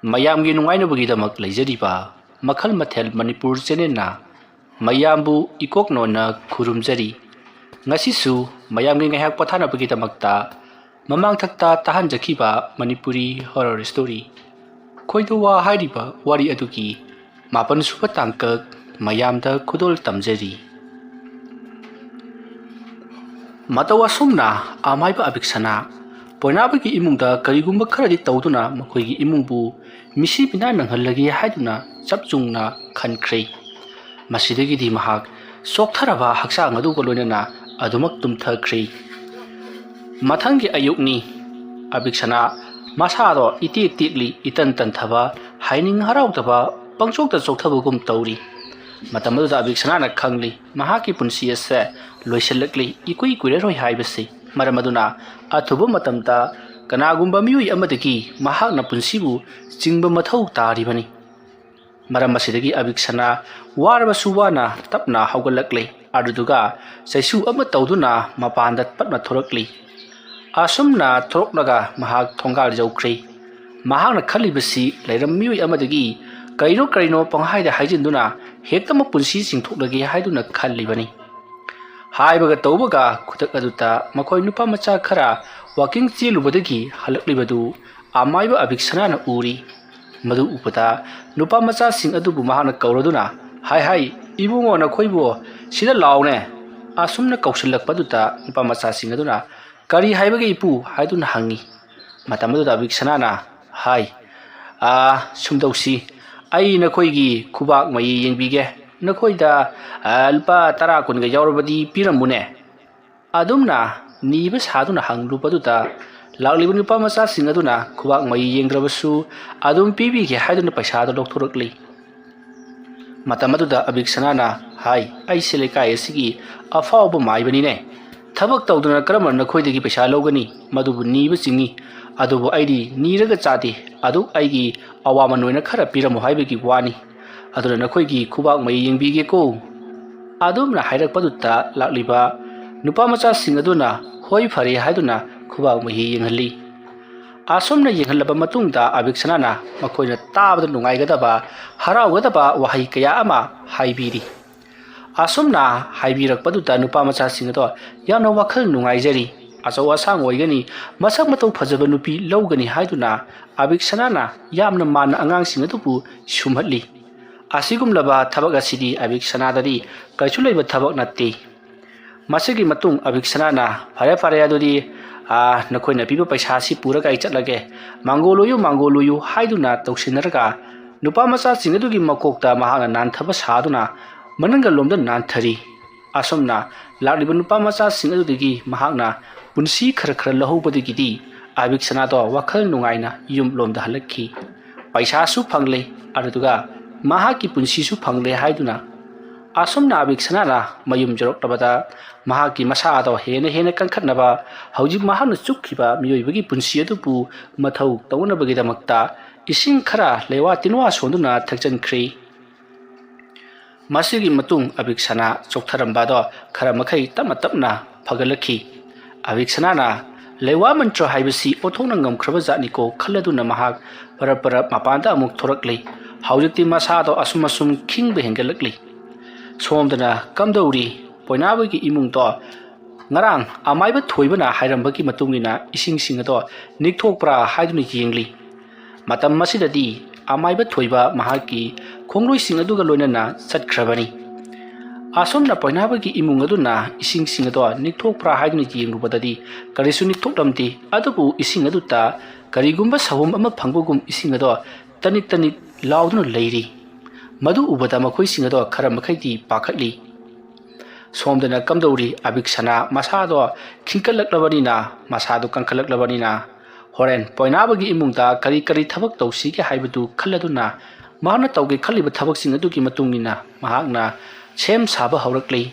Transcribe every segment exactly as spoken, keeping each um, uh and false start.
ꯃꯌꯥꯝꯒꯤ ꯅꯨꯡꯉꯥꯏꯅꯕꯒꯤꯗꯃꯛ ꯂꯩꯖꯔꯤꯕ ꯃꯈꯜ ꯃꯊꯦꯜ ꯃꯅꯤꯄꯨꯔ ꯆꯦꯅꯦꯜꯅ ꯃꯌꯥꯝꯕꯨ ꯏꯀꯣꯛ ꯅꯣꯟꯅ ꯈꯨꯔꯨꯝꯖꯔꯤ꯫ ꯉꯁꯤꯁꯨ ꯃꯌꯥꯝꯒꯤ ꯉꯥꯏꯍꯥꯛ ꯄꯣꯊꯥꯅꯕꯒꯤꯗꯃꯛꯇ ꯃꯃꯥꯡꯊꯛꯇ ꯇꯥꯍꯟꯖꯈꯤꯕ ꯃꯅꯤꯄꯨꯔꯤ ꯍꯣꯔꯔ ꯁ꯭ꯇꯣꯔꯤ ꯈꯣꯏꯗꯣꯋꯥ ꯍꯥꯏꯔꯤꯕ ꯋꯥꯔꯤ ꯑꯗꯨꯒꯤ ꯃꯥꯄꯟ ꯁꯨꯕ ꯇꯥꯡꯀꯛ ꯃꯌꯥꯝꯗ ꯈꯨꯗꯣꯜ ꯇꯝꯖꯔꯤ꯫ ꯃꯇꯧ ꯑꯁꯨꯝꯅ ꯑꯃꯥꯏꯕ ꯑꯕꯤꯛꯁꯅꯥ ꯄꯣꯏꯅꯥꯕꯒꯤ ꯏꯃꯨꯡꯗ ꯀꯔꯤꯒꯨꯝꯕ ꯈꯔꯗꯤ ꯇꯧꯗꯨꯅ ꯃꯈꯣꯏꯒꯤ ꯏꯃꯨꯡꯕꯨ ꯃꯤꯁꯤ ꯃꯤꯅꯥ ꯅꯪꯍꯜꯂꯒꯦ ꯍꯥꯏꯗꯨꯅ ꯆꯞ ꯆꯨꯡꯅ ꯈꯟꯈ꯭ꯔꯦ꯫ ꯃꯁꯤꯗꯒꯤꯗꯤ ꯃꯍꯥꯛ ꯆꯣꯛꯊꯔꯕ ꯍꯛꯆꯥꯡ ꯑꯗꯨꯒ ꯂꯣꯏꯅꯅ ꯑꯗꯨꯃꯛ ꯇꯨꯝꯊꯈ꯭ꯔꯦ꯫ ꯃꯊꯪꯒꯤ ꯑꯌꯨꯛꯅꯤ꯫ ꯑꯕꯤꯛꯁꯅꯥ ꯃꯁꯥꯗꯣ ꯏꯇꯦꯛ ꯇꯦꯛꯂꯤ, ꯏꯇꯟ ꯇꯟꯊꯕ, ꯍꯥꯏꯅꯤꯡ ꯍꯔꯥꯎꯗꯕ, ꯄꯪꯆꯣꯛꯇ ꯆꯣꯛꯊꯕꯒꯨꯝ ꯇꯧꯔꯤ꯫ ꯃꯇꯝ ꯑꯗꯨꯗ ꯑꯕꯤꯛꯁꯅꯥꯅ ꯈꯪꯂꯤ, ꯃꯍꯥꯛꯀꯤ ꯄꯨꯟꯁꯤ ꯑꯁꯦ ꯂꯣꯏꯁꯤꯜꯂꯛꯂꯤ, ꯏꯀꯨꯏ ꯀꯨꯏꯔꯔꯣꯏ ꯍꯥꯏꯕꯁꯤ꯫ ꯃꯔꯝ ꯑꯗꯨꯅ ꯑꯊꯨꯕ ꯃꯇꯝꯗ ꯀꯅꯥꯒꯨꯝꯕ ꯃꯤꯑꯣꯏ ꯑꯃꯗꯒꯤ ꯃꯍꯥꯛꯅ ꯄꯨꯟꯁꯤꯕꯨ ꯆꯤꯡꯕ ꯃꯊꯧ ꯇꯥꯔꯤꯕꯅꯤ꯫ ꯃꯔꯝ ꯑꯁꯤꯗꯒꯤ ꯑꯕꯤꯛꯁꯅꯥ ꯋꯥꯔꯕꯁꯨ ꯋꯥꯅ ꯇꯞꯅ ꯍꯧꯒꯠꯂꯛꯂꯦ꯫ ꯑꯗꯨꯗꯨꯒ ꯆꯩꯁꯨ ꯑꯃ ꯇꯧꯗꯨꯅ ꯃꯄꯥꯟꯗ ꯇꯞꯅ ꯊꯣꯔꯛꯂꯤ꯫ ꯑꯁꯨꯝꯅ ꯊꯣꯔꯛꯂꯒ ꯃꯍꯥꯛ ꯊꯣꯡꯒꯥꯜ ꯌꯧꯈ꯭ꯔꯦ꯫ ꯃꯍꯥꯛꯅ ꯈꯜꯂꯤꯕꯁꯤ ꯂꯩꯔꯝ ꯃꯤꯑꯣꯏ ꯑꯃꯗꯒꯤ ꯀꯔꯤꯅꯣ ꯀꯔꯤꯅꯣ ꯄꯪꯍꯥꯏꯗ ꯍꯥꯏꯖꯤꯟꯗꯨꯅ ꯍꯦꯛꯇ ꯃꯄꯨꯟꯁꯤ ꯆꯤꯡꯊꯣꯛꯂꯒꯦ ꯍꯥꯏꯗꯨꯅ ꯈꯜꯂꯤꯕꯅꯤ꯫ ꯍꯥꯏꯕꯒ ꯇꯧꯕꯒ ꯈꯨꯗꯛ ꯑꯗꯨꯗ ꯃꯈꯣꯏ ꯅꯨꯄꯥ ꯃꯆꯥ ꯈꯔ ꯋꯥꯀꯤꯡ ꯆꯦꯜꯂꯨꯕꯗꯒꯤ ꯍꯜꯂꯛꯂꯤꯕꯗꯨ ꯑꯃꯥꯏꯕ ꯑꯕꯤꯛꯁꯅꯥꯅ ꯎꯔꯤ꯫ ꯃꯗꯨ ꯎꯕꯗ ꯅꯨꯄꯥ ꯃꯆꯥꯁꯤꯡ ꯑꯗꯨꯕꯨ ꯃꯍꯥꯛꯅ ꯀꯧꯔꯗꯨꯅ, "ꯍꯥꯏ ꯍꯥꯏ, ꯏꯕꯨꯡꯉꯣ, ꯅꯈꯣꯏꯕꯨ ꯁꯤꯗ ꯂꯥꯎꯅꯦ!" ꯑꯁꯨꯝꯅ ꯀꯧꯁꯤꯜꯂꯛꯄꯗꯨꯗ ꯅꯨꯄꯥ ꯃꯆꯥꯁꯤꯡ ꯑꯗꯨꯅ, "ꯀꯔꯤ ꯍꯥꯏꯕꯒꯦ ꯏꯄꯨ?" ꯍꯥꯏꯗꯨꯅ ꯍꯪꯉꯤ꯫ ꯃꯇꯝ ꯑꯗꯨꯗ ꯑꯕꯤꯛꯁꯅꯥꯅ ꯍꯥꯏ, "ꯑꯥ, ꯁꯨꯝ ꯇꯧꯁꯤ, ꯑꯩ ꯅꯈꯣꯏꯒꯤ ꯈꯨꯕꯥꯛ ꯃꯌꯤ ꯌꯦꯡꯕꯤꯒꯦ, ꯅꯈꯣꯏꯗ, ꯑꯥ, ꯂꯨꯄꯥ ꯇꯔꯥ ꯀꯨꯟꯒ ꯌꯥꯎꯔꯕꯗꯤ ꯄꯤꯔꯝꯃꯨꯅꯦ꯫" ꯑꯗꯨꯝꯅ ꯅꯤꯕ ꯁꯥꯗꯨꯅ ꯍꯪꯂꯨꯕꯗꯨꯗ ꯂꯥꯛꯂꯤꯕ ꯅꯨꯄꯥ ꯃꯆꯥꯁꯤꯡ ꯑꯗꯨꯅ ꯈꯨꯕꯥꯛ ꯃꯌꯤ ꯌꯦꯡꯗ꯭ꯔꯕꯁꯨ ꯑꯗꯨꯝ ꯄꯤꯕꯤꯒꯦ ꯍꯥꯏꯗꯨꯅ ꯄꯩꯁꯥꯗꯨ ꯂꯧꯊꯣꯔꯛꯂꯤ꯫ ꯃꯇꯝ ꯑꯗꯨꯗ ꯑꯕꯤꯛꯁꯅꯥꯅ ꯍꯥꯏ, "ꯑꯩꯁꯦ ꯂꯩꯀꯥꯏ ꯑꯁꯤꯒꯤ ꯑꯐꯥꯎꯕ ꯃꯥꯏꯕꯅꯤꯅꯦ꯫ ꯊꯕꯛ ꯇꯧꯗꯅ ꯀꯔꯝꯅ ꯅꯈꯣꯏꯗꯒꯤ ꯄꯩꯁꯥ ꯂꯧꯒꯅꯤ? ꯃꯗꯨꯕꯨ ꯅꯤꯕ ꯆꯤꯡꯏ꯫ ꯑꯗꯨꯕꯨ ꯑꯩꯗꯤ ꯅꯤꯔꯒ ꯆꯥꯗꯦ꯫ ꯑꯗꯨ ꯑꯩꯒꯤ ꯑꯋꯥꯃꯟ ꯑꯣꯏꯅ ꯈꯔ ꯄꯤꯔꯝꯃꯨ ꯍꯥꯏꯕꯒꯤ ꯋꯥꯅꯤ꯫ ꯑꯗꯨꯅ ꯅꯈꯣꯏꯒꯤ ꯈꯨꯕꯥꯛ ꯃꯌꯤ ꯌꯦꯡꯕꯤꯒꯦꯀꯣ꯫" ꯑꯗꯨꯝꯅ ꯍꯥꯏꯔꯛꯄꯗꯨꯗ ꯂꯥꯛꯂꯤꯕ ꯅꯨꯄꯥ ꯃꯆꯥꯁꯤꯡ ꯑꯗꯨꯅ "ꯍꯣꯏ, ꯐꯔꯦ" ꯍꯥꯏꯗꯨꯅ ꯈꯨꯕꯥꯛ ꯃꯍꯤ ꯌꯦꯡꯍꯜꯂꯤ꯫ ꯑꯁꯨꯝꯅ ꯌꯦꯡꯍꯜꯂꯕ ꯃꯇꯨꯡꯗ ꯑꯕꯤꯛꯁꯅꯥꯅ ꯃꯈꯣꯏꯅ ꯇꯥꯕꯗ ꯅꯨꯡꯉꯥꯏꯒꯗꯕ, ꯍꯔꯥꯎꯒꯗꯕ ꯋꯥꯍꯩ ꯀꯌꯥ ꯑꯃ ꯍꯥꯏꯕꯤꯔꯤ꯫ ꯑꯁꯨꯝꯅ ꯍꯥꯏꯕꯤꯔꯛꯄꯗꯨꯗ ꯅꯨꯄꯥ ꯃꯆꯥꯁꯤꯡ ꯑꯗꯣ ꯌꯥꯝꯅ ꯋꯥꯈꯜ ꯅꯨꯡꯉꯥꯏꯖꯔꯤ꯫ ꯑꯆꯧ ꯑꯁꯥꯡ ꯑꯣꯏꯒꯅꯤ, ꯃꯁꯛ ꯃꯇꯧ ꯐꯖꯕ ꯅꯨꯄꯤ ꯂꯧꯒꯅꯤ ꯍꯥꯏꯗꯨꯅ ꯑꯕꯤꯛꯁꯅꯥꯅ ꯌꯥꯝꯅ ꯃꯥꯟꯅ ꯑꯉꯥꯡꯁꯤꯡ ꯑꯗꯨꯕꯨ ꯁꯨꯝꯍꯠꯂꯤ꯫ ꯑꯁꯤꯒꯨꯝꯂꯕ ꯊꯕꯛ ꯑꯁꯤꯗꯤ ꯑꯕꯤꯛꯁꯅꯥꯗꯗꯤ ꯀꯩꯁꯨ ꯂꯩꯕ ꯊꯕꯛ ꯅꯠꯇꯦ꯫ ꯃꯁꯤꯒꯤ ꯃꯇꯨꯡ ꯑꯕꯤꯛꯁꯅꯥꯅ, "ꯐꯔꯦ, ꯐꯔꯦ, ꯑꯗꯨꯗꯤ, ꯑꯥ, ꯅꯈꯣꯏꯅ ꯄꯤꯕ ꯄꯩꯁꯥ ꯑꯁꯤ ꯄꯨꯔꯒ ꯑꯩ ꯆꯠꯂꯒꯦ, ꯃꯥꯡꯒꯣꯜ ꯑꯣꯏꯌꯨ, ꯃꯥꯡꯒꯣꯜ ꯑꯣꯏꯌꯨ" ꯍꯥꯏꯗꯨꯅ ꯇꯧꯁꯤꯟꯅꯔꯒ ꯅꯨꯄꯥ ꯃꯆꯥꯁꯤꯡ ꯑꯗꯨꯒꯤ ꯃꯀꯣꯛꯇ ꯃꯍꯥꯛꯅ ꯅꯥꯟꯊꯕ ꯁꯥꯗꯨꯅ ꯃꯅꯪꯒꯜꯂꯣꯝꯗ ꯅꯥꯟꯊꯔꯤ꯫ ꯑꯁꯨꯝꯅ ꯂꯥꯛꯂꯤꯕ ꯅꯨꯄꯥ ꯃꯆꯥꯁꯤꯡ ꯑꯗꯨꯗꯒꯤ ꯃꯍꯥꯛꯅ ꯄꯨꯟꯁꯤ ꯈꯔ ꯈꯔ ꯂꯧꯍꯧꯕꯗꯒꯤꯗꯤ ꯑꯕꯤꯛꯁꯅꯥꯗꯣ ꯋꯥꯈꯜ ꯅꯨꯡꯉꯥꯏꯅ ꯌꯨꯝꯂꯣꯝꯗ ꯍꯜꯂꯛꯈꯤ꯫ ꯄꯩꯁꯥꯁꯨ ꯐꯪꯂꯦ, ꯑꯗꯨꯗꯨꯒ ꯃꯍꯥꯛꯀꯤ ꯄꯨꯟꯁꯤꯁꯨ ꯐꯪꯂꯦ ꯍꯥꯏꯗꯨꯅ ꯑꯁꯨꯝꯅ ꯑꯕꯤꯛꯁꯅꯥꯅ ꯃꯌꯨꯝ ꯌꯧꯔꯛꯂꯕꯗ ꯃꯍꯥꯛꯀꯤ ꯃꯁꯥ ꯑꯗꯣ ꯍꯦꯟꯅ ꯍꯦꯟꯅ ꯀꯟꯈꯠꯅꯕ, ꯍꯧꯖꯤꯛ ꯃꯍꯥꯛꯅ ꯆꯨꯞꯈꯤꯕ ꯃꯤꯑꯣꯏꯕꯒꯤ ꯄꯨꯟꯁꯤ ꯑꯗꯨꯕꯨ ꯃꯊꯧ ꯇꯧꯅꯕꯒꯤꯗꯃꯛꯇ ꯏꯁꯤꯡ ꯈꯔ ꯂꯩꯋꯥ ꯇꯤꯟꯋꯥ ꯁꯣꯟꯗꯨꯅ ꯊꯛꯆꯟꯈ꯭ꯔꯤ꯫ ꯃꯁꯤꯒꯤ ꯃꯇꯨꯡ ꯑꯕꯤꯛꯁꯅꯥ ꯆꯣꯛꯊꯔꯝꯕ ꯑꯗꯣ ꯈꯔ ꯃꯈꯩ ꯇꯞꯅ ꯇꯞꯅ ꯐꯒꯠꯂꯛꯈꯤ꯫ ꯑꯕꯤꯛꯁꯅꯥꯅ "ꯂꯩꯋꯥ ꯃꯟꯇ꯭ꯔ ꯍꯥꯏꯕꯁꯤ ꯑꯣꯟꯊꯣꯛꯅ ꯉꯝꯈ꯭ꯔꯕ ꯖꯥꯠꯅꯤꯀꯣ" ꯈꯜꯂꯗꯨꯅ ꯃꯍꯥꯛ ꯄꯔꯞ ꯄꯔꯞ ꯃꯄꯥꯟꯗ ꯑꯃꯨꯛ ꯊꯣꯔꯛꯂꯤ꯫ ꯍꯧꯖꯤꯛꯇꯤ ꯃꯁꯥꯗꯣ ꯑꯁꯨꯝ ꯑꯁꯨꯝ ꯈꯤꯡꯕ ꯍꯦꯟꯒꯠꯂꯛꯂꯤ꯫ ꯁꯣꯝꯗꯅ ꯀꯝꯗꯧꯔꯤ? ꯄꯣꯏꯅꯥꯕꯒꯤ ꯏꯃꯨꯡꯗꯣ ꯉꯔꯥꯡ ꯑꯃꯥꯏꯕ ꯊꯣꯏꯕꯅ ꯍꯥꯏꯔꯝꯕꯒꯤ ꯃꯇꯨꯡ ꯏꯟꯅ ꯏꯁꯤꯡꯁꯤꯡ ꯑꯗꯣ ꯅꯤꯛꯊꯣꯛꯄ꯭ꯔꯥ ꯍꯥꯏꯗꯨꯅ ꯌꯦꯡꯂꯤ꯫ ꯃꯇꯝ ꯑꯁꯤꯗꯗꯤ ꯑꯃꯥꯏꯕ ꯊꯣꯏꯕ ꯃꯍꯥꯛꯀꯤ ꯈꯣꯡꯂꯣꯏꯁꯤꯡ ꯑꯗꯨꯒ ꯂꯣꯏꯅꯅ ꯆꯠꯈ꯭ꯔꯕꯅꯤ꯫ ꯑꯁꯨꯝꯅ ꯄꯣꯏꯅꯥꯕꯒꯤ ꯏꯃꯨꯡ ꯑꯗꯨꯅ ꯏꯁꯤꯡꯁꯤꯡ ꯑꯗꯣ ꯅꯤꯛꯊꯣꯛꯄ꯭ꯔꯥ ꯍꯥꯏꯗꯨꯅ ꯌꯦꯡꯂꯨꯕꯗꯗꯤ ꯀꯔꯤꯁꯨ ꯅꯤꯛꯊꯣꯛꯂꯝꯗꯦ꯫ ꯑꯗꯨꯕꯨ ꯏꯁꯤꯡ ꯑꯗꯨꯗ ꯀꯔꯤꯒꯨꯝꯕ ꯁꯍꯨꯝ ꯑꯃ ꯐꯪꯕꯒꯨꯝ ꯏꯁꯤꯡ ꯑꯗꯣ ꯇꯅꯤꯛ ꯇꯅꯤꯛ ꯂꯥꯎꯗꯨꯅ ꯂꯩꯔꯤ꯫ ꯃꯗꯨ ꯎꯕꯗ ꯃꯈꯣꯏꯁꯤꯡ ꯑꯗꯣ ꯈꯔ ꯃꯈꯩꯗꯤ ꯄꯥꯈꯠꯂꯤ꯫ ꯁꯣꯝꯗꯅ ꯀꯝꯗꯧꯔꯤ? ꯑꯕꯤꯛꯁꯅꯥ ꯃꯁꯥꯗꯣ ꯈꯤꯡꯀꯠꯂꯛꯂꯕꯅꯤꯅ, ꯃꯁꯥꯗꯣ ꯀꯟꯈꯠꯂꯛꯂꯕꯅꯤꯅ, ꯍꯣꯔꯦꯟ ꯄꯣꯏꯅꯥꯕꯒꯤ ꯏꯃꯨꯡꯗ ꯀꯔꯤ ꯀꯔꯤ ꯊꯕꯛ ꯇꯧꯁꯤꯒꯦ ꯍꯥꯏꯕꯗꯨ ꯈꯜꯂꯗꯨꯅ ꯃꯍꯥꯛꯅ ꯇꯧꯒꯦ ꯈꯜꯂꯤꯕ ꯊꯕꯛꯁꯤꯡ ꯑꯗꯨꯒꯤ ꯃꯇꯨꯡ ꯏꯟꯅ ꯃꯍꯥꯛꯅ ꯁꯦꯝ ꯁꯥꯕ ꯍꯧꯔꯛꯂꯤ꯫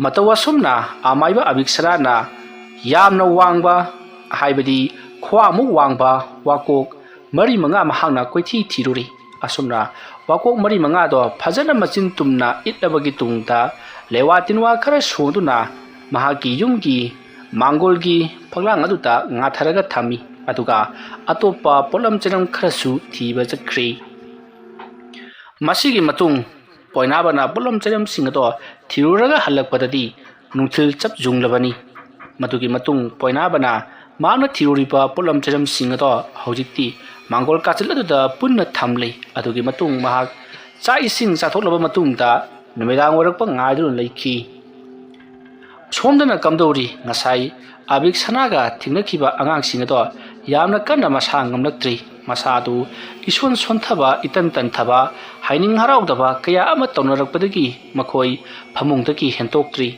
ꯃꯇꯧ ꯑꯁꯨꯝꯅ ꯑꯃꯥꯏꯕ ꯑꯕꯤꯛꯁꯅꯥꯅ ꯌꯥꯝꯅ ꯋꯥꯡꯕ, ꯍꯥꯏꯕꯗꯤ ꯈ꯭ꯋꯥꯡꯃꯨꯛ ꯋꯥꯡꯕ ꯋꯥꯀꯣꯛ ꯃꯔꯤ ꯃꯉꯥ ꯃꯍꯥꯛꯅ ꯀꯣꯏꯊꯤ ꯊꯤꯔꯨꯔꯤ꯫ ꯑꯁꯨꯝꯅ ꯋꯥꯀꯣꯛ ꯃꯔꯤ ꯃꯉꯥꯗꯣ ꯐꯖꯅ ꯃꯆꯤꯟ ꯇꯨꯝꯅ ꯏꯠꯂꯕꯒꯤ ꯇꯨꯡꯗ ꯂꯩꯋꯥ ꯇꯤꯟꯋꯥ ꯈꯔ ꯁꯣꯟꯗꯨꯅ ꯃꯍꯥꯛꯀꯤ ꯌꯨꯝꯒꯤ ꯃꯥꯡꯒꯣꯜꯒꯤ ꯐꯛꯂꯥꯡ ꯑꯗꯨꯗ ꯉꯥꯊꯔꯒ ꯊꯝꯃꯤ꯫ ꯑꯗꯨꯒ ꯑꯇꯣꯞꯄ ꯄꯣꯠꯂꯝ ꯆꯩꯂꯝ ꯈꯔꯁꯨ ꯊꯤꯕ ꯆꯠꯈ꯭ꯔꯦ꯫ ꯃꯁꯤꯒꯤ ꯃꯇꯨꯡ ꯄꯣꯏꯅꯥꯕꯅ ꯄꯣꯠꯂꯝ ꯆꯩꯂꯝꯁꯤꯡ ꯑꯗꯣ ꯊꯤꯔꯨꯔꯒ ꯍꯜꯂꯛꯄꯗꯗꯤ ꯅꯨꯡꯊꯤꯜ ꯆꯞ ꯌꯨꯡꯂꯕꯅꯤ꯫ ꯃꯗꯨꯒꯤ ꯃꯇꯨꯡ ꯄꯣꯏꯅꯥꯕꯅ ꯃꯍꯥꯛꯅ ꯊꯤꯔꯨꯔꯤꯕ ꯄꯣꯠꯂꯝ ꯆꯩꯂꯝꯁꯤꯡ ꯑꯗꯣ ꯍꯧꯖꯤꯛꯇꯤ ꯃꯥꯡꯒꯣꯜ ꯀꯥꯆꯤꯜ ꯑꯗꯨꯗ ꯄꯨꯟꯅ ꯊꯝꯂꯤ꯫ ꯑꯗꯨꯒꯤ ꯃꯇꯨꯡ ꯃꯍꯥꯛ ꯆꯥꯛ ꯏꯁꯤꯡ ꯆꯥꯊꯣꯛꯂꯕ ꯃꯇꯨꯡꯗ ꯅꯨꯃꯤꯗꯥꯡ ꯑꯣꯏꯔꯛꯄ ꯉꯥꯏꯗꯨꯅ ꯂꯩꯈꯤ꯫ ꯁꯣꯝꯗꯅ ꯀꯝꯗꯧꯔꯤ? ꯉꯁꯥꯏ ꯑꯕꯤꯛ ꯁꯅꯥꯒ ꯊꯦꯡꯅꯈꯤꯕ ꯑꯉꯥꯡꯁꯤꯡ ꯑꯗꯣ ꯌꯥꯝꯅ ꯀꯟꯅ ꯃꯁꯥ ꯉꯝꯂꯛꯇ꯭ꯔꯤ꯫ ꯃꯁꯥ ꯑꯗꯨ ꯏꯁꯣꯟ ꯁꯣꯟꯊꯕ, ꯏꯇꯟ ꯇꯟꯊꯕ, ꯍꯥꯏꯅꯤꯡ ꯍꯔꯥꯎꯗꯕ ꯀꯌꯥ ꯑꯃ ꯇꯧꯅꯔꯛꯄꯗꯒꯤ ꯃꯈꯣꯏ ꯐꯃꯨꯡꯗꯒꯤ ꯍꯦꯟꯇꯣꯛꯇ꯭ꯔꯤ꯫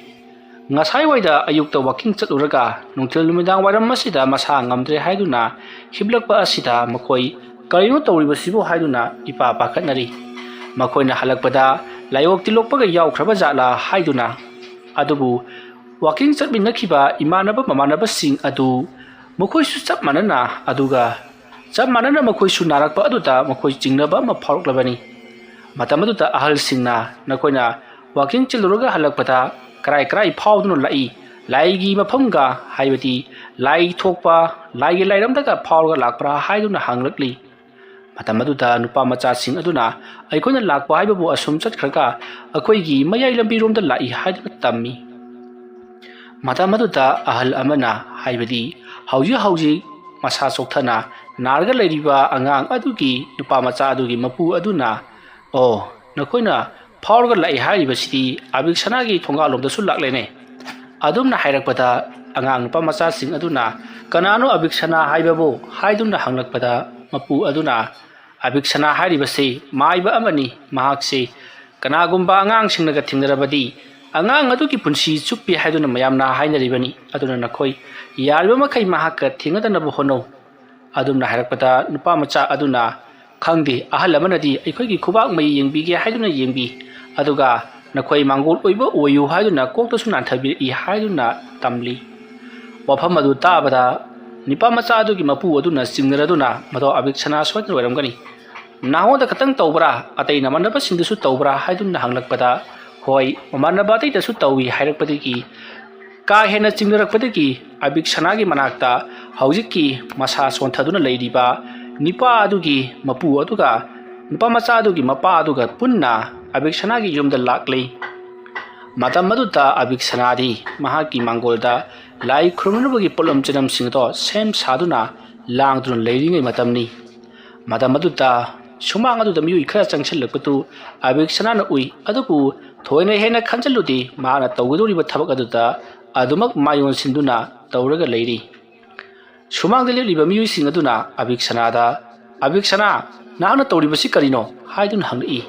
ꯉꯁꯥꯏꯋꯥꯏꯗ ꯑꯌꯨꯛꯇ ꯋꯥꯀꯤꯡ ꯆꯠꯂꯨꯔꯒ ꯅꯨꯡꯊꯤꯜ ꯅꯨꯃꯤꯗꯥꯡ ꯋꯥꯏꯔꯝ ꯑꯁꯤꯗ ꯃꯁꯥ ꯉꯝꯗ꯭ꯔꯦ ꯍꯥꯏꯗꯨꯅ ꯍꯤꯞꯂꯛꯄ ꯑꯁꯤꯗ ꯃꯈꯣꯏ ꯀꯔꯤꯅꯣ ꯇꯧꯔꯤꯕꯁꯤꯕꯨ ꯍꯥꯏꯗꯨꯅ ꯏꯄꯥ ꯄꯥꯈꯠꯅꯔꯤ꯫ ꯃꯈꯣꯏꯅ ꯍꯜꯂꯛꯄꯗ ꯂꯥꯏꯑꯣꯛ ꯇꯤꯜꯂꯣꯛꯄꯒ ꯌꯥꯎꯈ꯭ꯔꯕ ꯖꯥꯠꯂꯥ ꯍꯥꯏꯗꯨꯅ꯫ ꯑꯗꯨꯕꯨ ꯋꯥꯀꯤꯡ ꯆꯠꯃꯤꯟꯅꯈꯤꯕ ꯏꯃꯥꯟꯅꯕ ꯃꯃꯥꯟꯅꯕꯁꯤꯡ ꯑꯗꯨ ꯃꯈꯣꯏꯁꯨ ꯆꯞ ꯃꯥꯟꯅꯅ, ꯑꯗꯨꯒ ꯆꯞ ꯃꯥꯟꯅꯅ ꯃꯈꯣꯏꯁꯨ ꯅꯥꯔꯛꯄ ꯑꯗꯨꯗ ꯃꯈꯣꯏ ꯆꯤꯡꯅꯕ ꯑꯃ ꯐꯥꯎꯔꯛꯂꯕꯅꯤ꯫ ꯃꯇꯝ ꯑꯗꯨꯗ ꯑꯍꯜꯁꯤꯡꯅ ꯅꯈꯣꯏꯅ ꯋꯥꯀꯤꯡ ꯆꯠꯂꯨꯔꯒ ꯍꯜꯂꯛꯄꯗ ꯀꯔꯥꯏ ꯀꯔꯥꯏ ꯐꯥꯎꯗꯨꯅ ꯂꯥꯛꯏ, ꯂꯥꯏꯒꯤ ꯃꯐꯝꯒ, ꯍꯥꯏꯕꯗꯤ ꯂꯥꯏ ꯊꯣꯛꯄ, ꯂꯥꯏꯒꯤ ꯂꯥꯏꯔꯝꯗꯒ ꯐꯥꯎꯔꯒ ꯂꯥꯛꯄ꯭ꯔꯥ ꯍꯥꯏꯗꯨꯅ ꯍꯪꯂꯛꯂꯤ꯫ ꯃꯇꯝ ꯑꯗꯨꯗ ꯅꯨꯄꯥ ꯃꯆꯥꯁꯤꯡ ꯑꯗꯨꯅ ꯑꯩꯈꯣꯏꯅ ꯂꯥꯛꯄ ꯍꯥꯏꯕꯕꯨ ꯑꯁꯨꯝ ꯆꯠꯈ꯭ꯔꯒ ꯑꯩꯈꯣꯏꯒꯤ ꯃꯌꯥꯏ ꯂꯝꯕꯤꯔꯣꯝꯗ ꯂꯥꯛꯏ ꯍꯥꯏꯗꯨꯅ ꯇꯝꯃꯤ꯫ ꯃꯇꯝ ꯑꯗꯨꯗ ꯑꯍꯜ ꯑꯃꯅ, ꯍꯥꯏꯕꯗꯤ ꯍꯧꯖꯤꯛ ꯍꯧꯖꯤꯛ ꯃꯁꯥ ꯆꯣꯛꯊꯅ ꯅꯥꯔꯒ ꯂꯩꯔꯤꯕ ꯑꯉꯥꯡ ꯑꯗꯨꯒꯤ ꯅꯨꯄꯥ ꯃꯆꯥ ꯑꯗꯨꯒꯤ ꯃꯄꯨ ꯑꯗꯨꯅ, "ꯑꯣ, ꯅꯈꯣꯏꯅ ꯐꯥꯎꯔꯒ ꯂꯥꯛꯏ ꯍꯥꯏꯔꯤꯕꯁꯤꯗꯤ ꯑꯕꯤꯛ ꯁꯅꯥꯒꯤ ꯊꯣꯡꯒꯥꯜꯂꯣꯝꯗꯁꯨ ꯂꯥꯛꯂꯦꯅꯦ"꯫ ꯑꯗꯨꯝꯅ ꯍꯥꯏꯔꯛꯄꯗ ꯑꯉꯥꯡ ꯅꯨꯄꯥ ꯃꯆꯥꯁꯤꯡ ꯑꯗꯨꯅ, "ꯀꯅꯥꯅꯣ ꯑꯕꯤꯛ ꯁꯅꯥ ꯍꯥꯏꯕꯕꯨ?" ꯍꯥꯏꯗꯨꯅ ꯍꯪꯂꯛꯄꯗ ꯃꯄꯨ ꯑꯗꯨꯅ, "ꯑꯕꯤꯛ ꯁꯅꯥ ꯍꯥꯏꯔꯤꯕꯁꯤ ꯃꯥꯏꯕ ꯑꯃꯅꯤ꯫ ꯃꯍꯥꯛꯁꯤ ꯀꯅꯥꯒꯨꯝꯕ ꯑꯉꯥꯡꯁꯤꯡꯅꯒ ꯊꯦꯡꯅꯔꯕꯗꯤ ꯑꯉꯥꯡ ꯑꯗꯨꯒꯤ ꯄꯨꯟꯁꯤ ꯆꯨꯞꯄꯤ ꯍꯥꯏꯗꯨꯅ ꯃꯌꯥꯝꯅ ꯍꯥꯏꯅꯔꯤꯕꯅꯤ꯫ ꯑꯗꯨꯅ ꯅꯈꯣꯏ ꯌꯥꯔꯤꯕ ꯃꯈꯩ ꯃꯍꯥꯛꯀ ꯊꯦꯡꯅꯗꯅꯕ ꯍꯣꯠꯅꯧ"꯫ ꯑꯗꯨꯝꯅ ꯍꯥꯏꯔꯛꯄꯗ ꯅꯨꯄꯥ ꯃꯆꯥ ꯑꯗꯨꯅ, "ꯈꯪꯗꯦ, ꯑꯍꯜ ꯑꯃꯅꯗꯤ ꯑꯩꯈꯣꯏꯒꯤ ꯈꯨꯕꯥꯛ ꯃꯌꯤ ꯌꯦꯡꯕꯤꯒꯦ ꯍꯥꯏꯗꯨꯅ ꯌꯦꯡꯕꯤ, ꯑꯗꯨꯒ ꯅꯈꯣꯏ ꯃꯥꯡꯒꯣꯜ ꯑꯣꯏꯕ ꯑꯣꯏꯌꯨ ꯍꯥꯏꯗꯨꯅ ꯀꯣꯛꯇꯁꯨ ꯅꯥꯟꯊꯕꯤꯔꯛꯏ" ꯍꯥꯏꯗꯨꯅ ꯇꯝꯂꯤ꯫ ꯋꯥꯐꯝ ꯑꯗꯨ ꯇꯥꯕꯗ ꯅꯨꯄꯥ ꯃꯆꯥ ꯑꯗꯨꯒꯤ ꯃꯄꯨ ꯑꯗꯨꯅ ꯆꯤꯡꯅꯔꯗꯨꯅ, "ꯃꯗꯣ ꯑꯕꯤꯛ ꯁꯅꯥ ꯁꯣꯏꯗꯅ ꯑꯣꯏꯔꯝꯒꯅꯤ꯫ ꯅꯉꯣꯟꯗ ꯈꯛꯇꯪ ꯇꯧꯕ꯭ꯔꯥ? ꯑꯇꯩ ꯅꯃꯥꯟꯅꯕꯁꯤꯡꯗꯁꯨ ꯇꯧꯕ꯭ꯔꯥ?" ꯍꯥꯏꯗꯨꯅ ꯍꯪꯂꯛꯄꯗ, "ꯍꯣꯏ, ꯃꯃꯥꯟꯅꯕ ꯑꯇꯩꯗꯁꯨ ꯇꯧꯏ" ꯍꯥꯏꯔꯛꯄꯗꯒꯤ ꯀꯥ ꯍꯦꯟꯅ ꯆꯤꯡꯅꯔꯛꯄꯗꯒꯤ ꯑꯕꯤꯛ ꯁꯅꯥꯒꯤ ꯃꯅꯥꯛꯇ ꯍꯧꯖꯤꯛꯀꯤ ꯃꯁꯥ ꯁꯣꯟꯊꯗꯨꯅ ꯂꯩꯔꯤꯕ ꯅꯨꯄꯥ ꯑꯗꯨꯒꯤ ꯃꯄꯨ ꯑꯗꯨꯒ ꯅꯨꯄꯥ ꯃꯆꯥ ꯑꯗꯨꯒꯤ ꯃꯄꯥ ꯑꯗꯨꯒ ꯄꯨꯟꯅ ꯑꯕꯤꯛꯁꯅꯥꯒꯤ ꯌꯨꯝꯗ ꯂꯥꯛꯂꯤ꯫ ꯃꯇꯝ ꯑꯗꯨꯗ ꯑꯕꯤꯛꯁꯅꯥꯗꯤ ꯃꯍꯥꯛꯀꯤ ꯃꯥꯡꯒꯣꯜꯗ ꯂꯥꯏ ꯈꯨꯔꯨꯝꯅꯕꯒꯤ ꯄꯣꯠꯂꯝ ꯆꯅꯝꯁꯤꯡ ꯑꯗꯣ ꯁꯦꯝ ꯁꯥꯗꯨꯅ ꯂꯥꯡꯗꯨꯅ ꯂꯩꯔꯤꯉꯩ ꯃꯇꯝꯅꯤ꯫ ꯃꯇꯝ ꯑꯗꯨꯗ ꯁꯨꯃꯥꯡ ꯑꯗꯨꯗ ꯃꯤꯑꯣꯏ ꯈꯔ ꯆꯪꯁꯤꯜꯂꯛꯄꯗꯨ ꯑꯕꯤꯛꯁꯅꯥꯅ ꯎꯏ꯫ ꯑꯗꯨꯕꯨ ꯊꯣꯏꯅ ꯍꯦꯟꯅ ꯈꯟꯖꯤꯜꯂꯨꯗꯦ꯫ ꯃꯍꯥꯛꯅ ꯇꯧꯒꯗꯧꯔꯤꯕ ꯊꯕꯛ ꯑꯗꯨꯗ ꯑꯗꯨꯃꯛ ꯃꯥꯏ ꯑꯣꯟꯁꯤꯟꯗꯨꯅ ꯇꯧꯔꯒ ꯂꯩꯔꯤ꯫ ꯁꯨꯃꯥꯡꯗ ꯂꯦꯞꯂꯤꯕ ꯃꯤꯑꯣꯏꯁꯤꯡ ꯑꯗꯨꯅ ꯑꯕꯤꯛꯁꯅꯥꯗ, "ꯑꯕꯤꯛꯁꯅꯥ, ꯅꯍꯥꯛꯅ ꯇꯧꯔꯤꯕꯁꯤ ꯀꯔꯤꯅꯣ?" ꯍꯥꯏꯗꯨꯅ ꯍꯪꯂꯛꯏ꯫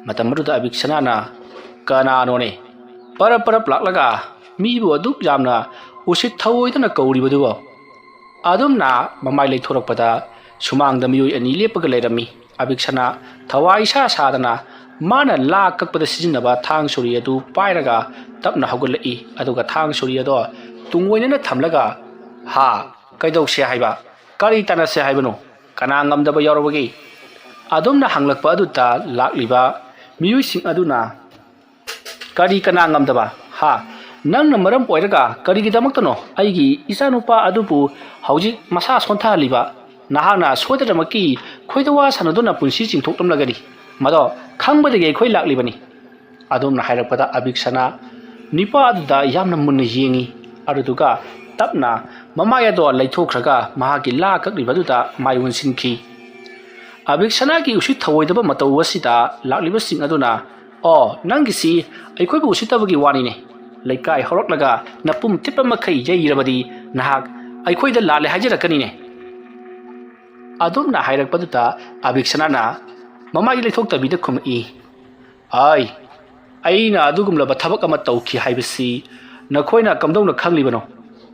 ꯃꯇꯝ ꯑꯗꯨꯗ ꯑꯕꯤꯛꯁꯅꯥꯅ, "ꯀꯅꯥꯅꯣꯅꯦ? ꯄꯔꯞ ꯄꯔꯞ ꯂꯥꯛꯂꯒ ꯃꯤꯕꯨ ꯑꯗꯨꯛ ꯌꯥꯝꯅ ꯎꯁꯤꯠ ꯊꯑꯣꯏꯗꯅ ꯀꯧꯔꯤꯕꯗꯨꯕꯣ?" ꯑꯗꯨꯝꯅ ꯃꯃꯥꯏ ꯂꯩꯊꯣꯔꯛꯄꯗ ꯁꯨꯃꯥꯡꯗ ꯃꯤꯑꯣꯏ ꯑꯅꯤ ꯂꯦꯞꯄꯒ ꯂꯩꯔꯝꯃꯤ꯫ ꯑꯕꯤꯛꯁꯅꯥ ꯊꯋꯥꯏ ꯏꯁꯥ ꯁꯥꯗꯅ ꯃꯥꯅ ꯂꯥ ꯀꯛꯄꯗ ꯁꯤꯖꯤꯟꯅꯕ ꯊꯥꯡ ꯁꯣꯔꯤ ꯑꯗꯨ ꯄꯥꯏꯔꯒ ꯇꯞꯅ ꯍꯧꯒꯠꯂꯛꯏ꯫ ꯑꯗꯨꯒ ꯊꯥꯡ ꯁꯣꯔꯤ ꯑꯗꯣ ꯇꯨꯡ ꯑꯣꯏꯅꯅ ꯊꯝꯂꯒ, "ꯍꯥ, ꯀꯩꯗꯧꯁꯦ ꯍꯥꯏꯕ? ꯀꯔꯤ ꯇꯥꯟꯅꯁꯦ ꯍꯥꯏꯕꯅꯣ? ꯀꯅꯥ ꯉꯝꯗꯕ ꯌꯥꯎꯔꯕꯒꯦ?" ꯑꯗꯨꯝꯅ ꯍꯪꯂꯛꯄ ꯑꯗꯨꯗ ꯂꯥꯛꯂꯤꯕ ꯃꯤꯑꯣꯏꯁꯤꯡ ꯑꯗꯨꯅ, "ꯀꯔꯤ ꯀꯅꯥ ꯉꯝꯗꯕ? ꯍꯥ? ꯅꯪꯅ ꯃꯔꯝ ꯑꯣꯏꯔꯒ ꯀꯔꯤꯒꯤꯗꯃꯛꯇꯅꯣ ꯑꯩꯒꯤ ꯏꯆꯥꯅꯨꯄꯥ ꯑꯗꯨꯕꯨ ꯍꯧꯖꯤꯛ ꯃꯁꯥ ꯁꯣꯟꯊꯍꯜꯂꯤꯕ? ꯅꯍꯥꯛꯅ ꯁꯣꯏꯗꯅꯃꯛꯀꯤ ꯈꯣꯏꯗꯋꯥ ꯁꯥꯟꯅꯗꯨꯅ ꯄꯨꯟꯁꯤ ꯆꯤꯡꯊꯣꯛꯂꯝꯂꯒꯅꯤ꯫ ꯃꯗꯣ ꯈꯪꯕꯗꯒꯤ ꯑꯩꯈꯣꯏ ꯂꯥꯛꯂꯤꯕꯅꯤ꯫" ꯑꯗꯨꯝꯅ ꯍꯥꯏꯔꯛꯄꯗ ꯑꯕꯤꯛꯁꯅꯥ ꯅꯨꯄꯥ ꯑꯗꯨꯗ ꯌꯥꯝꯅ ꯃꯨꯟꯅ ꯌꯦꯡꯉꯤ꯫ ꯑꯗꯨꯗꯨꯒ ꯇꯞꯅ ꯃꯃꯥꯏ ꯑꯗꯣ ꯂꯩꯊꯣꯛꯈ꯭ꯔꯒ ꯃꯍꯥꯛꯀꯤ ꯂꯥ ꯀꯛꯂꯤꯕ ꯑꯗꯨꯗ ꯃꯥꯏ ꯑꯣꯟꯁꯤꯟꯈꯤ꯫ ꯑꯕꯤꯛꯁꯅꯥꯒꯤ ꯎꯁꯤꯠ ꯊꯑꯣꯏꯗꯕ ꯃꯇꯧ ꯑꯁꯤꯗ ꯂꯥꯛꯂꯤꯕꯁꯤꯡ ꯑꯗꯨꯅ, "ꯑꯣ, ꯅꯪꯒꯤꯁꯤ ꯑꯩꯈꯣꯏꯕꯨ ꯎꯁꯤꯠꯇꯕꯒꯤ ꯋꯥꯅꯤꯅꯦ꯫ ꯂꯩꯀꯥꯏ ꯍꯧꯔꯛꯂꯒ ꯅꯄꯨꯝ ꯊꯤꯠꯄ ꯃꯈꯩ ꯌꯩꯔꯕꯗꯤ ꯅꯍꯥꯛ ꯑꯩꯈꯣꯏꯗ ꯂꯥꯜꯂꯦ ꯍꯥꯏꯖꯔꯛꯀꯅꯤꯅꯦ꯫" ꯑꯗꯨꯝꯅ ꯍꯥꯏꯔꯛꯄꯗꯨꯗ ꯑꯕꯤꯛꯁꯅꯥꯅ ꯃꯃꯥꯏ ꯂꯩꯊꯣꯛꯇꯕꯤꯗ ꯈꯨꯝꯃꯛꯏ, "ꯑꯥꯏ, ꯑꯩꯅ ꯑꯗꯨꯒꯨꯝꯂꯕ ꯊꯕꯛ ꯑꯃ ꯇꯧꯈꯤ ꯍꯥꯏꯕꯁꯤ ꯅꯈꯣꯏꯅ ꯀꯝꯗꯧꯅ ꯈꯪꯂꯤꯕꯅꯣ?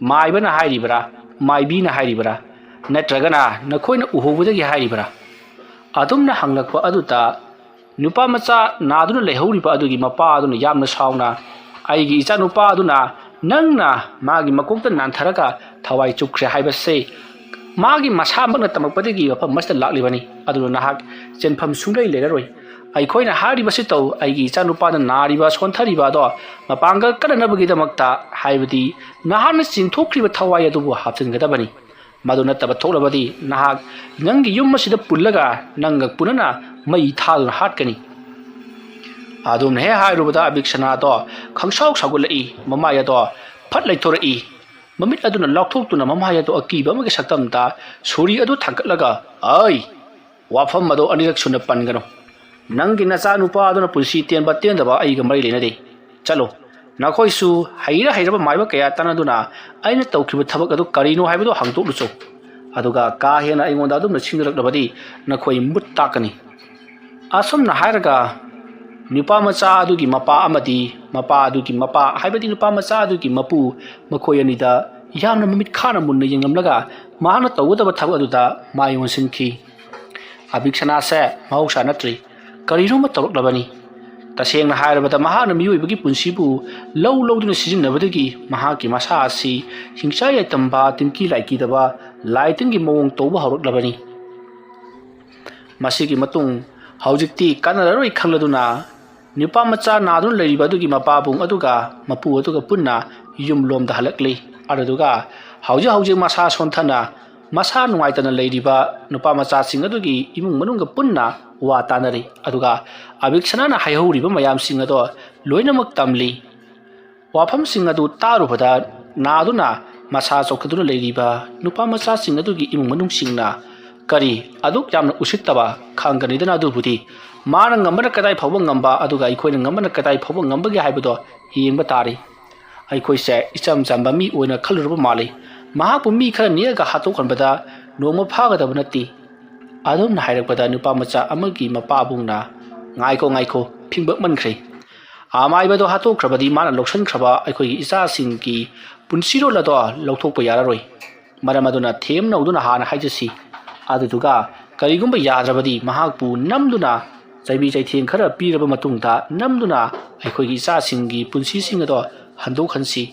ꯃꯥꯏꯕꯅ ꯍꯥꯏꯔꯤꯕꯔꯥ? ꯃꯥꯏꯕꯤꯅ ꯍꯥꯏꯔꯤꯕꯔꯥ? ꯅꯠꯇ꯭ꯔꯒꯅ ꯅꯈꯣꯏꯅ ꯎꯍꯧꯕꯗꯒꯤ ꯍꯥꯏꯔꯤꯕꯔꯥ?" ꯑꯗꯨꯝꯅ ꯍꯪꯂꯛꯄ ꯑꯗꯨꯗ ꯅꯨꯄꯥ ꯃꯆꯥ ꯅꯥꯗꯨꯅ ꯂꯩꯍꯧꯔꯤꯕ ꯑꯗꯨꯒꯤ ꯃꯄꯥ ꯑꯗꯨꯅ ꯌꯥꯝꯅ ꯁꯥꯎꯅ, "ꯑꯩꯒꯤ ꯏꯆꯥꯅꯨꯄꯥ ꯑꯗꯨꯅ ꯅꯪꯅ ꯃꯥꯒꯤ ꯃꯀꯣꯛꯇ ꯅꯥꯟꯊꯔꯒ ꯊꯋꯥꯏ ꯆꯨꯞꯈ꯭ꯔꯦ ꯍꯥꯏꯕꯁꯦ ꯃꯥꯒꯤ ꯃꯁꯥꯃꯛꯅ ꯇꯝꯃꯛꯄꯗꯒꯤ ꯃꯐꯝ ꯑꯁꯤꯗ ꯂꯥꯛꯂꯤꯕꯅꯤ꯫ ꯑꯗꯨꯅ ꯅꯍꯥꯛ ꯆꯦꯟꯐꯝ ꯁꯨꯡꯂꯩ ꯂꯩꯔꯔꯣꯏ꯫ ꯑꯩꯈꯣꯏꯅ ꯍꯥꯏꯔꯤꯕꯁꯤ ꯇꯧ, ꯑꯩꯒꯤ ꯏꯆꯥꯅꯨꯄꯥꯅ ꯅꯥꯔꯤꯕ, ꯁꯣꯟꯊꯔꯤꯕ ꯑꯗꯣ ꯃꯄꯥꯡꯒꯜ ꯀꯟꯅꯅꯕꯒꯤꯗꯃꯛꯇ, ꯍꯥꯏꯕꯗꯤ ꯅꯍꯥꯛꯅ ꯆꯤꯡꯊꯣꯛꯈ꯭ꯔꯤꯕ ꯊꯋꯥꯏ ꯑꯗꯨꯕꯨ ꯍꯥꯞꯆꯤꯟꯒꯗꯕꯅꯤ꯫ ꯃꯗꯨ ꯅꯠꯇꯕ ꯊꯣꯛꯂꯕꯗꯤ ꯅꯍꯥꯛ ꯅꯪꯒꯤ ꯌꯨꯝ ꯑꯁꯤꯗ ꯄꯨꯜꯂꯒ ꯅꯪꯒ ꯄꯨꯟꯅꯅ ꯃꯩ ꯊꯥꯗꯨꯅ ꯍꯥꯠꯀꯅꯤ꯫ ꯑꯗꯨꯝꯅ ꯍꯦꯛ ꯍꯥꯏꯔꯨꯕꯗ ꯑꯕꯤꯛꯁꯅꯥꯗꯣ ꯈꯪꯁꯥꯎ ꯁꯥꯎꯒꯠꯂꯛꯏ, ꯃꯃꯥꯏ ꯑꯗꯣ ꯐꯠ ꯂꯩꯊꯣꯔꯛꯏ꯫ ꯃꯃꯤꯠ ꯑꯗꯨꯅ ꯂꯥꯎꯊꯣꯛꯇꯨꯅ ꯃꯃꯥꯏ ꯑꯗꯨ ꯑꯀꯤꯕ ꯑꯃꯒꯤ ꯁꯛꯇꯝꯗ ꯁꯣꯔꯤ ꯑꯗꯨ ꯊꯥꯡꯒꯠꯂꯒ, "ꯑꯩ! ꯋꯥꯐꯝ ꯑꯗꯨ ꯑꯅꯤꯔꯛ ꯁꯨꯅ ꯄꯟꯒꯅꯨ꯫ ꯅꯪꯒꯤ ꯅꯆꯥꯅꯨꯄꯥ ꯑꯗꯨꯅ ꯄꯨꯟꯁꯤ ꯇꯦꯟꯕ ꯇꯦꯟꯗꯕ ꯑꯩꯒ ꯃꯔꯤ ꯂꯩꯅꯗꯦ꯫ ꯆꯠꯂꯣ, ꯅꯈꯣꯏꯁꯨ ꯍꯩꯔ ꯍꯩꯔꯕ ꯃꯥꯏꯕ ꯀꯌꯥ ꯇꯥꯟꯅꯗꯨꯅ ꯑꯩꯅ ꯇꯧꯈꯤꯕ ꯊꯕꯛ ꯑꯗꯨ ꯀꯔꯤꯅꯣ ꯍꯥꯏꯕꯗꯨ ꯍꯥꯡꯗꯣꯛꯂꯨꯆꯣ꯫ ꯑꯗꯨꯒ ꯀꯥ ꯍꯦꯟꯅ ꯑꯩꯉꯣꯟꯗ ꯑꯗꯨꯝꯅ ꯁꯤꯡꯅꯔꯛꯂꯕꯗꯤ ꯅꯈꯣꯏ ꯃꯨꯠ ꯇꯥꯛꯀꯅꯤ"꯫ ꯑꯁꯨꯝꯅ ꯍꯥꯏꯔꯒ ꯅꯨꯄꯥ ꯃꯆꯥ ꯑꯗꯨꯒꯤ ꯃꯄꯥ ꯑꯃꯗꯤ ꯃꯄꯥ ꯑꯗꯨꯒꯤ ꯃꯄꯥ, ꯍꯥꯏꯕꯗꯤ ꯅꯨꯄꯥ ꯃꯆꯥ ꯑꯗꯨꯒꯤ ꯃꯄꯨ, ꯃꯈꯣꯏ ꯑꯅꯤꯗ ꯌꯥꯝꯅ ꯃꯃꯤꯠ ꯈꯥꯅ ꯃꯨꯟꯅ ꯌꯦꯡꯂꯝꯂꯒ ꯃꯍꯥꯛꯅ ꯇꯧꯒꯗꯕ ꯊꯕꯛ ꯑꯗꯨꯗ ꯃꯥꯏ ꯑꯣꯟꯁꯤꯟꯈꯤ꯫ ꯑꯕꯤꯛꯁꯅꯥꯁꯦ ꯃꯍꯧꯁꯥ ꯅꯠꯇ꯭ꯔꯤ꯫ ꯀꯔꯤꯅꯣꯃ ꯇꯧꯔꯛꯂꯕꯅꯤ꯫ ꯇꯁꯦꯡꯅ ꯍꯥꯏꯔꯕꯗ ꯃꯍꯥꯛꯅ ꯃꯤꯑꯣꯏꯕꯒꯤ ꯄꯨꯟꯁꯤꯕꯨ ꯂꯧ ꯂꯧꯗꯨꯅ ꯁꯤꯖꯤꯟꯅꯕꯗꯒꯤ ꯃꯍꯥꯛꯀꯤ ꯃꯁꯥ ꯑꯁꯤ ꯍꯤꯡꯆꯥ ꯌꯥꯏꯇꯝꯕ, ꯇꯤꯟꯀꯤ ꯂꯥꯏꯀꯤꯗꯕ, ꯂꯥꯏ ꯇꯤꯟꯒꯤ ꯃꯑꯣꯡ ꯇꯧꯕ ꯍꯧꯔꯛꯂꯕꯅꯤ꯫ ꯃꯁꯤꯒꯤ ꯃꯇꯨꯡ ꯍꯧꯖꯤꯛꯇꯤ ꯀꯥꯟꯅꯔꯔꯣꯏ ꯈꯪꯂꯗꯨꯅ ꯅꯨꯄꯥ ꯃꯆꯥ ꯅꯥꯗꯨꯅ ꯂꯩꯔꯤꯕ ꯑꯗꯨꯒꯤ ꯃꯄꯥꯕꯨꯡ ꯑꯗꯨꯒ ꯃꯄꯨ ꯑꯗꯨꯒ ꯄꯨꯟꯅ ꯌꯨꯝꯂꯣꯝꯗ ꯍꯜꯂꯛꯂꯤ꯫ ꯑꯗꯨꯗꯨꯒ ꯍꯧꯖꯤꯛ ꯍꯧꯖꯤꯛ ꯃꯁꯥ ꯁꯣꯟꯊꯅ, ꯃꯁꯥ ꯅꯨꯡꯉꯥꯏꯇꯅ ꯂꯩꯔꯤꯕ ꯅꯨꯄꯥ ꯃꯆꯥꯁꯤꯡ ꯑꯗꯨꯒꯤ ꯏꯃꯨꯡ ꯃꯅꯨꯡꯒ ꯄꯨꯟꯅ ꯋꯥ ꯇꯥꯅꯔꯤ꯫ ꯑꯗꯨꯒ ꯑꯕꯤꯛꯁꯅꯥꯅ ꯍꯥꯏꯍꯧꯔꯤꯕ ꯃꯌꯥꯝꯁꯤꯡ ꯑꯗꯣ ꯂꯣꯏꯅꯃꯛ ꯇꯝꯂꯤ꯫ ꯋꯥꯐꯝꯁꯤꯡ ꯑꯗꯨ ꯇꯥꯔꯨꯕꯗ ꯅꯥꯗꯨꯅ ꯃꯁꯥ ꯆꯣꯛꯊꯗꯨꯅ ꯂꯩꯔꯤꯕ ꯅꯨꯄꯥ ꯃꯆꯥꯁꯤꯡ ꯑꯗꯨꯒꯤ ꯏꯃꯨꯡ ꯃꯅꯨꯡꯁꯤꯡꯅ, "ꯀꯔꯤ ꯑꯗꯨꯛ ꯌꯥꯝꯅ ꯎꯁꯤꯠꯇꯕ? ꯈꯪꯒꯅꯤꯗꯅ ꯑꯗꯨꯕꯨꯗꯤ꯫ ꯃꯥꯅ ꯉꯝꯕꯅ ꯀꯗꯥꯏ ꯐꯥꯎꯕ ꯉꯝꯕ, ꯑꯗꯨꯒ ꯑꯩꯈꯣꯏꯅ ꯉꯝꯕꯅ ꯀꯗꯥꯏ ꯐꯥꯎꯕ ꯉꯝꯕꯒꯦ ꯍꯥꯏꯕꯗꯣ ꯌꯦꯡꯕ ꯇꯥꯔꯤ꯫ ꯑꯩꯈꯣꯏꯁꯦ ꯏꯆꯝ ꯆꯝꯕ ꯃꯤ ꯑꯣꯏꯅ ꯈꯜꯂꯨꯔꯕ ꯃꯥꯜꯂꯤ꯫ ꯃꯍꯥꯛꯄꯨ ꯃꯤ ꯈꯔ ꯅꯦꯛꯑꯒ ꯍꯥꯠꯇꯣꯛꯍꯟꯕꯗ ꯅꯣꯡꯃ ꯐꯥꯒꯗꯕ ꯅꯠꯇꯦ"꯫ ꯑꯗꯨꯝꯅ ꯍꯥꯏꯔꯛꯄꯗ ꯅꯨꯄꯥ ꯃꯆꯥ ꯑꯃꯒꯤ ꯃꯄꯥꯕꯨꯡꯅ, "ꯉꯥꯏꯈꯣ, ꯉꯥꯏꯈꯣ, ꯐꯤꯡꯕꯛꯃꯟꯈ꯭ꯔꯦ꯫ ꯑꯃꯥꯏꯕꯗꯣ ꯍꯥꯠꯇꯣꯛꯈ꯭ꯔꯕꯗꯤ ꯃꯥꯅ ꯂꯧꯁꯤꯟꯈ꯭ꯔꯕ ꯑꯩꯈꯣꯏꯒꯤ ꯏꯆꯥꯁꯤꯡꯒꯤ ꯄꯨꯟꯁꯤꯔꯣꯜ ꯑꯗꯣ ꯂꯧꯊꯣꯛꯄ ꯌꯥꯔꯔꯣꯏ꯫ ꯃꯔꯝ ꯑꯗꯨꯅ ꯊꯦꯝ ꯅꯧꯗꯨꯅ ꯍꯥꯟꯅ ꯍꯥꯏꯖꯁꯤ꯫ ꯑꯗꯨꯗꯨꯒ ꯀꯔꯤꯒꯨꯝꯕ ꯌꯥꯗ꯭ꯔꯕꯗꯤ ꯃꯍꯥꯛꯄꯨ ꯅꯝꯗꯨꯅ ꯆꯩꯕꯤ ꯆꯩꯊꯦꯡ ꯈꯔ ꯄꯤꯔꯕ ꯃꯇꯨꯡꯗ ꯅꯝꯗꯨꯅ ꯑꯩꯈꯣꯏꯒꯤ ꯏꯆꯥꯁꯤꯡꯒꯤ ꯄꯨꯟꯁꯤꯁꯤꯡ ꯑꯗꯣ ꯍꯟꯗꯣꯛꯍꯟꯁꯤ꯫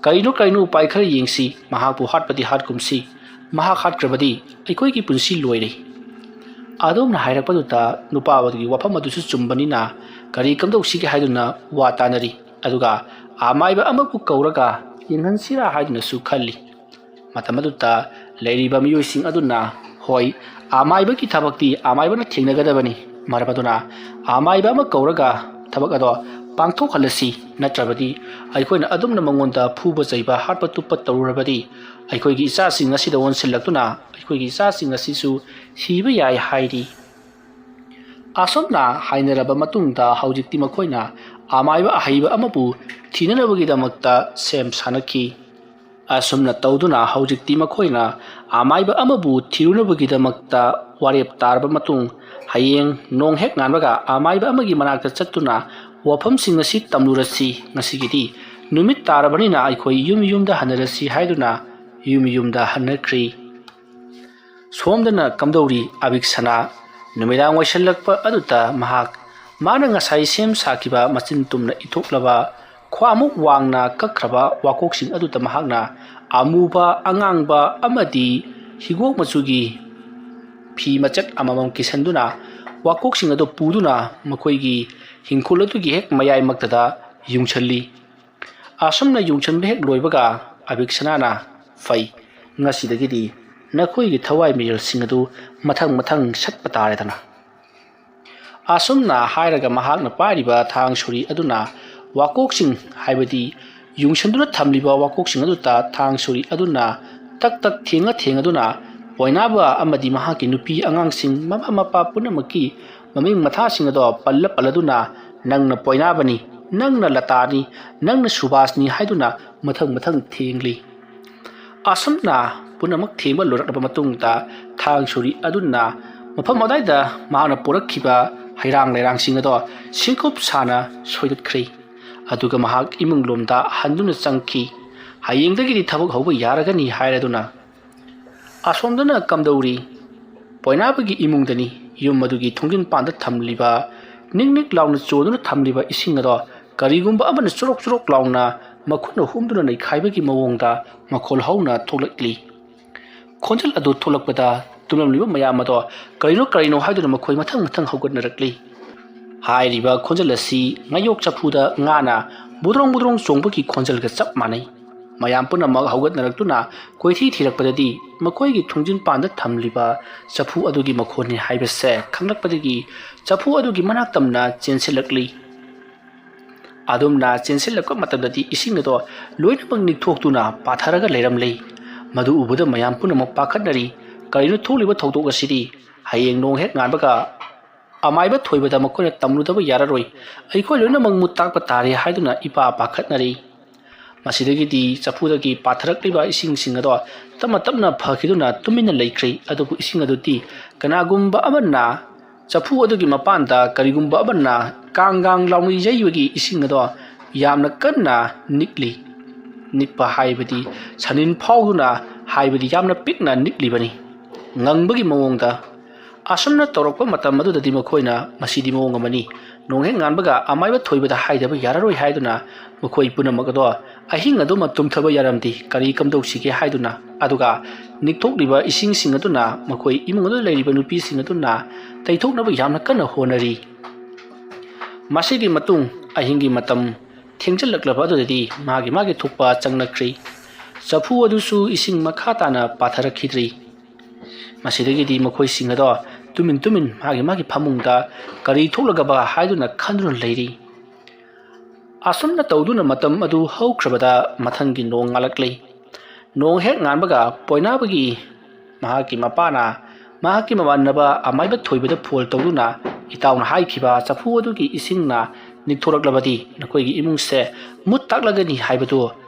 ꯀꯔꯤꯅꯣ ꯀꯔꯤꯅꯣ ꯎꯄꯥꯏ ꯈꯔ ꯌꯦꯡꯁꯤ꯫ ꯃꯍꯥꯛꯄꯨ ꯍꯥꯠꯄꯗꯤ ꯍꯥꯠꯀꯨꯝꯁꯤ꯫ ꯃꯍꯥꯛ ꯍꯥꯠꯈ꯭ꯔꯕꯗꯤ ꯑꯩꯈꯣꯏꯒꯤ ꯄꯨꯟꯁꯤ ꯂꯣꯏꯔꯦ"꯫ ꯑꯗꯣꯝꯅ ꯍꯥꯏꯔꯛꯄꯗꯨꯗ ꯅꯨꯄꯥ ꯑꯗꯨꯒꯤ ꯋꯥꯐꯝ ꯑꯗꯨꯁꯨ ꯆꯨꯝꯕꯅꯤꯅ ꯀꯔꯤ ꯀꯝꯗꯧꯁꯤꯒꯦ ꯍꯥꯏꯗꯨꯅ ꯋꯥ ꯇꯥꯅꯔꯤ꯫ ꯑꯗꯨꯒ ꯑꯃꯥꯏꯕ ꯑꯃꯕꯨ ꯀꯧꯔꯒ ꯌꯦꯡꯍꯟꯁꯤꯔꯥ ꯍꯥꯏꯗꯨꯅꯁꯨ ꯈꯜꯂꯤ꯫ ꯃꯇꯝ ꯑꯗꯨꯗ ꯂꯩꯔꯤꯕ ꯃꯤꯑꯣꯏꯁꯤꯡ ꯑꯗꯨꯅ, "ꯍꯣꯏ, ꯑꯃꯥꯏꯕꯒꯤ ꯊꯕꯛꯇꯤ ꯑꯃꯥꯏꯕꯅ ꯊꯦꯡꯅꯒꯗꯕꯅꯤ꯫ ꯃꯔꯝ ꯑꯗꯨꯅ ꯑꯃꯥꯏꯕ ꯑꯃ ꯀꯧꯔꯒ ꯊꯕꯛ ꯑꯗꯣ ꯄꯥꯡꯊꯣꯛꯍꯜꯂꯁꯤ, ꯅꯠꯇ꯭ꯔꯕꯗꯤ ꯑꯩꯈꯣꯏꯅ ꯑꯗꯨꯝꯅ ꯃꯉꯣꯟꯗ ꯐꯨꯕ ꯆꯩꯕ, ꯍꯥꯠꯄ ꯇꯨꯞꯄ ꯇꯧꯔꯨꯔꯕꯗꯤ ꯑꯩꯈꯣꯏꯒꯤ ꯏꯆꯥꯁꯤꯡ ꯑꯁꯤꯗ ꯑꯣꯟꯁꯤꯜꯂꯛꯇꯨꯅ ꯑꯩꯈꯣꯏꯒꯤ ꯏꯆꯥꯁꯤꯡ ꯑꯁꯤꯁꯨ ꯁꯤꯕ ꯌꯥꯏ" ꯍꯥꯏꯔꯤ꯫ ꯑꯁꯨꯝꯅ ꯍꯥꯏꯅꯔꯕ ꯃꯇꯨꯡꯗ ꯍꯧꯖꯤꯛꯇꯤ ꯃꯈꯣꯏꯅ ꯑꯃꯥꯏꯕ ꯑꯍꯩꯕ ꯑꯃꯕꯨ ꯊꯤꯅꯅꯕꯒꯤꯗꯃꯛꯇ ꯁꯦꯝ ꯁꯥꯅꯈꯤ꯫ ꯑꯁꯨꯝꯅ ꯇꯧꯗꯨꯅ ꯍꯧꯖꯤꯛꯇꯤ ꯃꯈꯣꯏꯅ ꯑꯃꯥꯏꯕ ꯑꯃꯕꯨ ꯊꯤꯔꯨꯅꯕꯒꯤꯗꯃꯛꯇ ꯋꯥꯔꯦꯞ ꯇꯥꯔꯕ ꯃꯇꯨꯡ, ꯍꯌꯦꯡ ꯅꯣꯡ ꯍꯦꯛ ꯉꯥꯟꯕꯒ ꯑꯃꯥꯏꯕ ꯑꯃꯒꯤ ꯃꯅꯥꯛꯇ ꯆꯠꯇꯨꯅ ꯋꯥꯐꯝꯁꯤꯡ ꯑꯁꯤ ꯇꯝꯂꯨꯔꯁꯤ, ꯉꯁꯤꯒꯤꯗꯤ ꯅꯨꯃꯤꯠ ꯇꯥꯔꯕꯅꯤꯅ ꯑꯩꯈꯣꯏ ꯌꯨꯝ ꯌꯨꯝꯗ ꯍꯟꯅꯔꯁꯤ ꯍꯥꯏꯗꯨꯅ ꯌꯨꯝ ꯌꯨꯝꯗ ꯍꯟꯅꯈ꯭ꯔꯤ꯫ ꯁꯣꯝꯗꯅ ꯀꯝꯗꯧꯔꯤ ꯑꯕꯤꯛꯁꯅꯥ? ꯅꯨꯃꯤꯗꯥꯡ ꯑꯣꯏꯁꯤꯜꯂꯛꯄ ꯑꯗꯨꯗ ꯃꯍꯥꯛ ꯃꯥꯅ ꯉꯁꯥꯏ ꯁꯦꯝ ꯁꯥꯈꯤꯕ ꯃꯆꯤꯟ ꯇꯨꯝꯅ ꯏꯊꯣꯛꯂꯕ ꯈ꯭ꯋꯥꯃꯨꯛ ꯋꯥꯡꯅ ꯀꯛꯈ꯭ꯔꯕ ꯋꯥꯀꯣꯛꯁꯤꯡ ꯑꯗꯨꯗ ꯃꯍꯥꯛꯅ ꯑꯃꯨꯕ, ꯑꯉꯥꯡꯕ ꯑꯃꯗꯤ ꯍꯤꯒꯣꯛ ꯃꯆꯨꯒꯤ ꯐꯤ ꯃꯆꯦꯠ ꯑꯃꯃꯝ ꯀꯤꯁꯟꯗꯨꯅ ꯋꯥꯀꯣꯛꯁꯤꯡ ꯑꯗꯨ ꯄꯨꯗꯨꯅ ꯃꯈꯣꯏꯒꯤ ꯍꯤꯡꯈꯣꯜ ꯑꯗꯨꯒꯤ ꯍꯦꯛ ꯃꯌꯥꯏꯃꯛꯇꯗ ꯌꯨꯡꯁꯜꯂꯤ꯫ ꯑꯁꯨꯝꯅ ꯌꯨꯡꯁꯟꯕ ꯍꯦꯛ ꯂꯣꯏꯕꯒ ꯑꯕꯤꯛꯁꯅꯥꯅ, "ꯐꯩ, ꯉꯁꯤꯗꯒꯤꯗꯤ ꯅꯈꯣꯏꯒꯤ ꯊꯋꯥꯏ ꯃꯤꯔꯦꯜꯁꯤꯡ ꯑꯗꯨ ꯃꯊꯪ ꯃꯊꯪ ꯁꯠꯄ ꯇꯥꯔꯦꯗꯅ"꯫ ꯑꯁꯨꯝꯅ ꯍꯥꯏꯔꯒ ꯃꯍꯥꯛꯅ ꯄꯥꯏꯔꯤꯕ ꯊꯥꯡ ꯁꯣꯔꯤ ꯑꯗꯨꯅ ꯋꯥꯀꯣꯛꯁꯤꯡ, ꯍꯥꯏꯕꯗꯤ ꯌꯨꯡꯁꯟꯗꯨꯅ ꯊꯝꯂꯤꯕ ꯋꯥꯀꯣꯛꯁꯤꯡ ꯑꯗꯨꯗ ꯊꯥꯡ ꯁꯣꯔꯤ ꯑꯗꯨꯅ ꯇꯛ ꯇꯛ ꯊꯦꯡꯉ ꯊꯦꯡꯉꯗꯨꯅ ꯄꯣꯏꯅꯥꯕ ꯑꯃꯗꯤ ꯃꯍꯥꯛꯀꯤ ꯅꯨꯄꯤ ꯑꯉꯥꯡꯁꯤꯡ, ꯃꯃꯥ ꯃꯄꯥ ꯄꯨꯝꯅꯃꯛꯀꯤ ꯃꯃꯤꯡ ꯃꯊꯥꯁꯤꯡ ꯑꯗꯣ ꯄꯜꯂ ꯄꯜꯂꯗꯨꯅ, "ꯅꯪꯅ ꯄꯣꯏꯅꯥꯕꯅꯤ, ꯅꯪꯅ ꯂꯇꯥꯅꯤ, ꯅꯪꯅ ꯁꯨꯕꯥꯁꯅꯤ" ꯍꯥꯏꯗꯨꯅ ꯃꯊꯪ ꯃꯊꯪ ꯊꯦꯡꯂꯤ꯫ ꯑꯁꯨꯝꯅ ꯄꯨꯝꯅꯃꯛ ꯊꯦꯡꯕ ꯂꯣꯏꯔꯛꯂꯕ ꯃꯇꯨꯡꯗ ꯊꯥꯡ ꯁꯣꯔꯤ ꯑꯗꯨꯅ ꯃꯐꯝ ꯑꯗꯨꯋꯥꯏꯗ ꯃꯍꯥꯛꯅ ꯄꯨꯔꯛꯈꯤꯕ ꯍꯩꯔꯥꯡ ꯂꯩꯔꯥꯡꯁꯤꯡ ꯑꯗꯣ ꯁꯤꯡꯀꯨꯞ ꯁꯥꯅ ꯁꯣꯏꯗꯠꯈ꯭ꯔꯦ꯫ ꯑꯗꯨꯒ ꯃꯍꯥꯛ ꯏꯃꯨꯡ ꯂꯣꯝꯗ ꯍꯟꯗꯨꯅ ꯆꯪꯈꯤ꯫ "ꯍꯌꯦꯡꯗꯒꯤꯗꯤ ꯊꯕꯛ ꯍꯧꯕ ꯌꯥꯔꯒꯅꯤ" ꯍꯥꯏꯔꯗꯨꯅ꯫ ꯑꯁꯣꯝꯗꯅ ꯀꯝꯗꯧꯔꯤ? ꯄꯣꯏꯅꯥꯕꯒꯤ ꯏꯃꯨꯡꯗꯅꯤ꯫ ꯌꯨꯝ ꯑꯗꯨꯒꯤ ꯊꯣꯡꯖꯤꯟ ꯄꯥꯟꯗ ꯊꯝꯂꯤꯕ, ꯅꯤꯛ ꯅꯤꯛ ꯂꯥꯎꯅ ꯆꯣꯗꯨꯅ ꯊꯝꯂꯤꯕ ꯏꯁꯤꯡ ꯑꯗꯣ ꯀꯔꯤꯒꯨꯝꯕ ꯑꯃꯅ ꯆꯨꯔꯣꯛ ꯆꯨꯔꯣꯛ ꯂꯥꯎꯅ ꯃꯈꯨꯠꯅ ꯍꯨꯝꯗꯨꯅ ꯅꯩꯈꯥꯏꯕꯒꯤ ꯃꯑꯣꯡꯗ ꯃꯈꯣꯜ ꯍꯧꯅ ꯊꯣꯛꯂꯛꯂꯤ꯫ ꯈꯣꯟꯖꯦꯜ ꯑꯗꯨ ꯊꯣꯛꯂꯛꯄꯗ ꯇꯨꯝꯂꯝꯂꯤꯕ ꯃꯌꯥꯝ ꯑꯗꯣ ꯀꯔꯤꯅꯣ ꯀꯔꯤꯅꯣ ꯍꯥꯏꯗꯨꯅ ꯃꯈꯣꯏ ꯃꯊꯪ ꯃꯊꯪ ꯍꯧꯒꯠꯅꯔꯛꯂꯤ꯫ ꯍꯥꯏꯔꯤꯕ ꯈꯣꯟꯖꯦꯜ ꯑꯁꯤ ꯉꯥꯌꯣꯛ ꯆꯐꯨꯗ ꯉꯥꯅ ꯕꯨꯗ꯭ꯔꯣꯡ ꯕꯨꯗ꯭ꯔꯣꯡ ꯆꯣꯡꯕꯒꯤ ꯈꯣꯟꯖꯦꯜꯒ ꯆꯞ ꯃꯥꯟꯅꯩ꯫ ꯃꯌꯥꯝ ꯄꯨꯝꯅꯃꯛ ꯍꯧꯒꯠꯅꯔꯛꯇꯨꯅ ꯀꯣꯏꯊꯤ ꯊꯤꯔꯛꯄꯗꯗꯤ ꯃꯈꯣꯏꯒꯤ ꯊꯣꯡꯖꯤꯟ ꯄꯥꯟꯗ ꯊꯝꯂꯤꯕ ꯆꯐꯨ ꯑꯗꯨꯒꯤ ꯃꯈꯣꯟꯅꯤ ꯍꯥꯏꯕꯁꯦ ꯈꯪꯂꯛꯄꯗꯒꯤ ꯆꯐꯨ ꯑꯗꯨꯒꯤ ꯃꯅꯥꯛ ꯇꯝꯅ ꯆꯦꯟꯁꯤꯜꯂꯛꯂꯤ꯫ ꯑꯗꯨꯝꯅ ꯆꯦꯟꯁꯤꯜꯂꯛꯄ ꯃꯇꯝꯗꯗꯤ ꯏꯁꯤꯡ ꯑꯗꯣ ꯂꯣꯏꯅꯃꯛ ꯅꯤꯛꯊꯣꯛꯇꯨꯅ ꯄꯥꯊꯔꯒ ꯂꯩꯔꯝꯂꯦ꯫ ꯃꯗꯨ ꯎꯕꯗ ꯃꯌꯥꯝ ꯄꯨꯝꯅꯃꯛ ꯄꯥꯈꯠꯅꯔꯤ꯫ ꯀꯔꯤꯅꯣ ꯊꯣꯛꯂꯤꯕ ꯊꯧꯗꯣꯛ ꯑꯁꯤꯗꯤ? ꯍꯌꯦꯡ ꯅꯣꯡ ꯍꯦꯛ ꯉꯥꯟꯕꯒ ꯑꯃꯥꯏꯕ ꯊꯣꯏꯕꯗ ꯃꯈꯣꯏꯅ ꯇꯝꯂꯨꯗꯕ ꯌꯥꯔꯔꯣꯏ꯫ ꯑꯩꯈꯣꯏ ꯂꯣꯏꯅꯃꯛ ꯃꯨꯠ ꯇꯥꯛꯄ ꯇꯥꯔꯦ ꯍꯥꯏꯗꯨꯅ ꯏꯄꯥ ꯄꯥꯈꯠꯅꯔꯤ꯫ ꯃꯁꯤꯗꯒꯤꯗꯤ ꯆꯐꯨꯗꯒꯤ ꯄꯥꯊꯔꯛꯂꯤꯕ ꯏꯁꯤꯡꯁꯤꯡ ꯑꯗꯣ ꯇꯞꯅ ꯇꯞꯅ ꯐꯈꯤꯗꯨꯅ ꯇꯨꯃꯤꯟꯅ ꯂꯩꯈ꯭ꯔꯦ꯫ ꯑꯗꯨꯕꯨ ꯏꯁꯤꯡ ꯑꯗꯨꯗꯤ ꯀꯅꯥꯒꯨꯝꯕ ꯑꯃꯅ ꯆꯐꯨ ꯑꯗꯨꯒꯤ ꯃꯄꯥꯟꯗ ꯀꯔꯤꯒꯨꯝꯕ ꯑꯃꯅ ꯀꯥꯡ ꯒꯥꯡ ꯂꯥꯎꯅ ꯌꯩꯕꯒꯤ ꯏꯁꯤꯡ ꯑꯗꯣ ꯌꯥꯝꯅ ꯀꯟꯅ ꯅꯤꯛꯂꯤ꯫ ꯅꯤꯛꯄ ꯍꯥꯏꯕꯗꯤ ꯁꯅꯤꯟ ꯐꯥꯎꯗꯨꯅ, ꯍꯥꯏꯕꯗꯤ ꯌꯥꯝꯅ ꯄꯤꯛꯅ ꯅꯤꯛꯂꯤꯕꯅꯤ꯫ ꯉꯪꯕꯒꯤ ꯃꯑꯣꯡꯗ꯫ ꯑꯁꯨꯝꯅ ꯇꯧꯔꯛꯄ ꯃꯇꯝ ꯑꯗꯨꯗꯗꯤ ꯃꯈꯣꯏꯅ, "ꯃꯁꯤꯗꯤ ꯃꯑꯣꯡ ꯑꯃꯅꯤ, ꯅꯣꯡ ꯍꯦꯛ ꯉꯥꯟꯕꯒ ꯑꯃꯥꯏꯕ ꯊꯣꯏꯕꯗ ꯍꯥꯏꯗꯕ ꯌꯥꯔꯔꯣꯏ" ꯍꯥꯏꯗꯨꯅ ꯃꯈꯣꯏ ꯄꯨꯝꯅꯃꯛ ꯑꯗꯣ ꯑꯍꯤꯡ ꯑꯗꯨꯃ ꯇꯨꯝꯊꯕ ꯌꯥꯔꯝꯗꯦ꯫ ꯀꯔꯤ ꯀꯝꯗꯧꯁꯤꯒꯦ ꯍꯥꯏꯗꯨꯅ, ꯑꯗꯨꯒ ꯅꯤꯛꯊꯣꯛꯂꯤꯕ ꯏꯁꯤꯡꯁꯤꯡ ꯑꯗꯨꯅ ꯃꯈꯣꯏ ꯏꯃꯨꯡ ꯑꯗꯨꯗ ꯂꯩꯔꯤꯕ ꯅꯨꯄꯤꯁꯤꯡ ꯑꯗꯨꯅ ꯇꯩꯊꯣꯛꯅꯕ ꯌꯥꯝꯅ ꯀꯟꯅ ꯍꯣꯠꯅꯔꯤ꯫ ꯃꯁꯤꯒꯤ ꯃꯇꯨꯡ ꯑꯍꯤꯡꯒꯤ ꯃꯇꯝ ꯊꯦꯡꯖꯤꯜꯂꯛꯂꯕ ꯑꯗꯨꯗꯗꯤ ꯃꯥꯒꯤ ꯃꯥꯒꯤ ꯊꯣꯛꯄ ꯆꯪꯂꯛꯈ꯭ꯔꯤ꯫ ꯆꯐꯨ ꯑꯗꯨꯁꯨ ꯏꯁꯤꯡ ꯃꯈꯥ ꯇꯥꯅ ꯄꯥꯊꯔꯛꯈꯤꯗ꯭ꯔꯤ꯫ ꯃꯁꯤꯗꯒꯤꯗꯤ ꯃꯈꯣꯏꯁꯤꯡ ꯑꯗꯣ ꯇꯨꯃꯤꯟ ꯇꯨꯃꯤꯟ ꯃꯥꯒꯤ ꯃꯥꯒꯤ ꯐꯃꯨꯡꯗ ꯀꯔꯤ ꯊꯣꯛꯂꯒꯕ ꯍꯥꯏꯗꯨꯅ ꯈꯟꯗꯨꯅ ꯂꯩꯔꯤ꯫ ꯑꯁꯨꯝꯅ ꯇꯧꯗꯨꯅ ꯃꯇꯝ ꯑꯗꯨ ꯍꯧꯈ꯭ꯔꯕꯗ ꯃꯊꯪꯒꯤ ꯅꯣꯡ ꯉꯥꯜꯂꯛꯂꯤ꯫ ꯅꯣꯡ ꯍꯦꯛ ꯉꯥꯟꯕꯒ ꯄꯣꯏꯅꯥꯕꯒꯤ ꯃꯍꯥꯛꯀꯤ ꯃꯄꯥꯅ ꯃꯍꯥꯛꯀꯤ ꯃꯃꯥꯟꯅꯕ ꯑꯃꯥꯏꯕ ꯊꯣꯏꯕꯗ ꯐꯣꯟ ꯇꯧꯗꯨꯅ, "ꯏꯇꯥꯎꯅ ꯍꯥꯏꯈꯤꯕ ꯆꯐꯨ ꯑꯗꯨꯒꯤ ꯏꯁꯤꯡꯅ ꯅꯤꯛꯊꯣꯔꯛꯂꯕꯗꯤ ꯅꯈꯣꯏꯒꯤ ꯏꯃꯨꯡꯁꯦ ꯃꯨꯠ ꯇꯥꯛꯂꯒꯅꯤ ꯍꯥꯏꯕꯗꯨ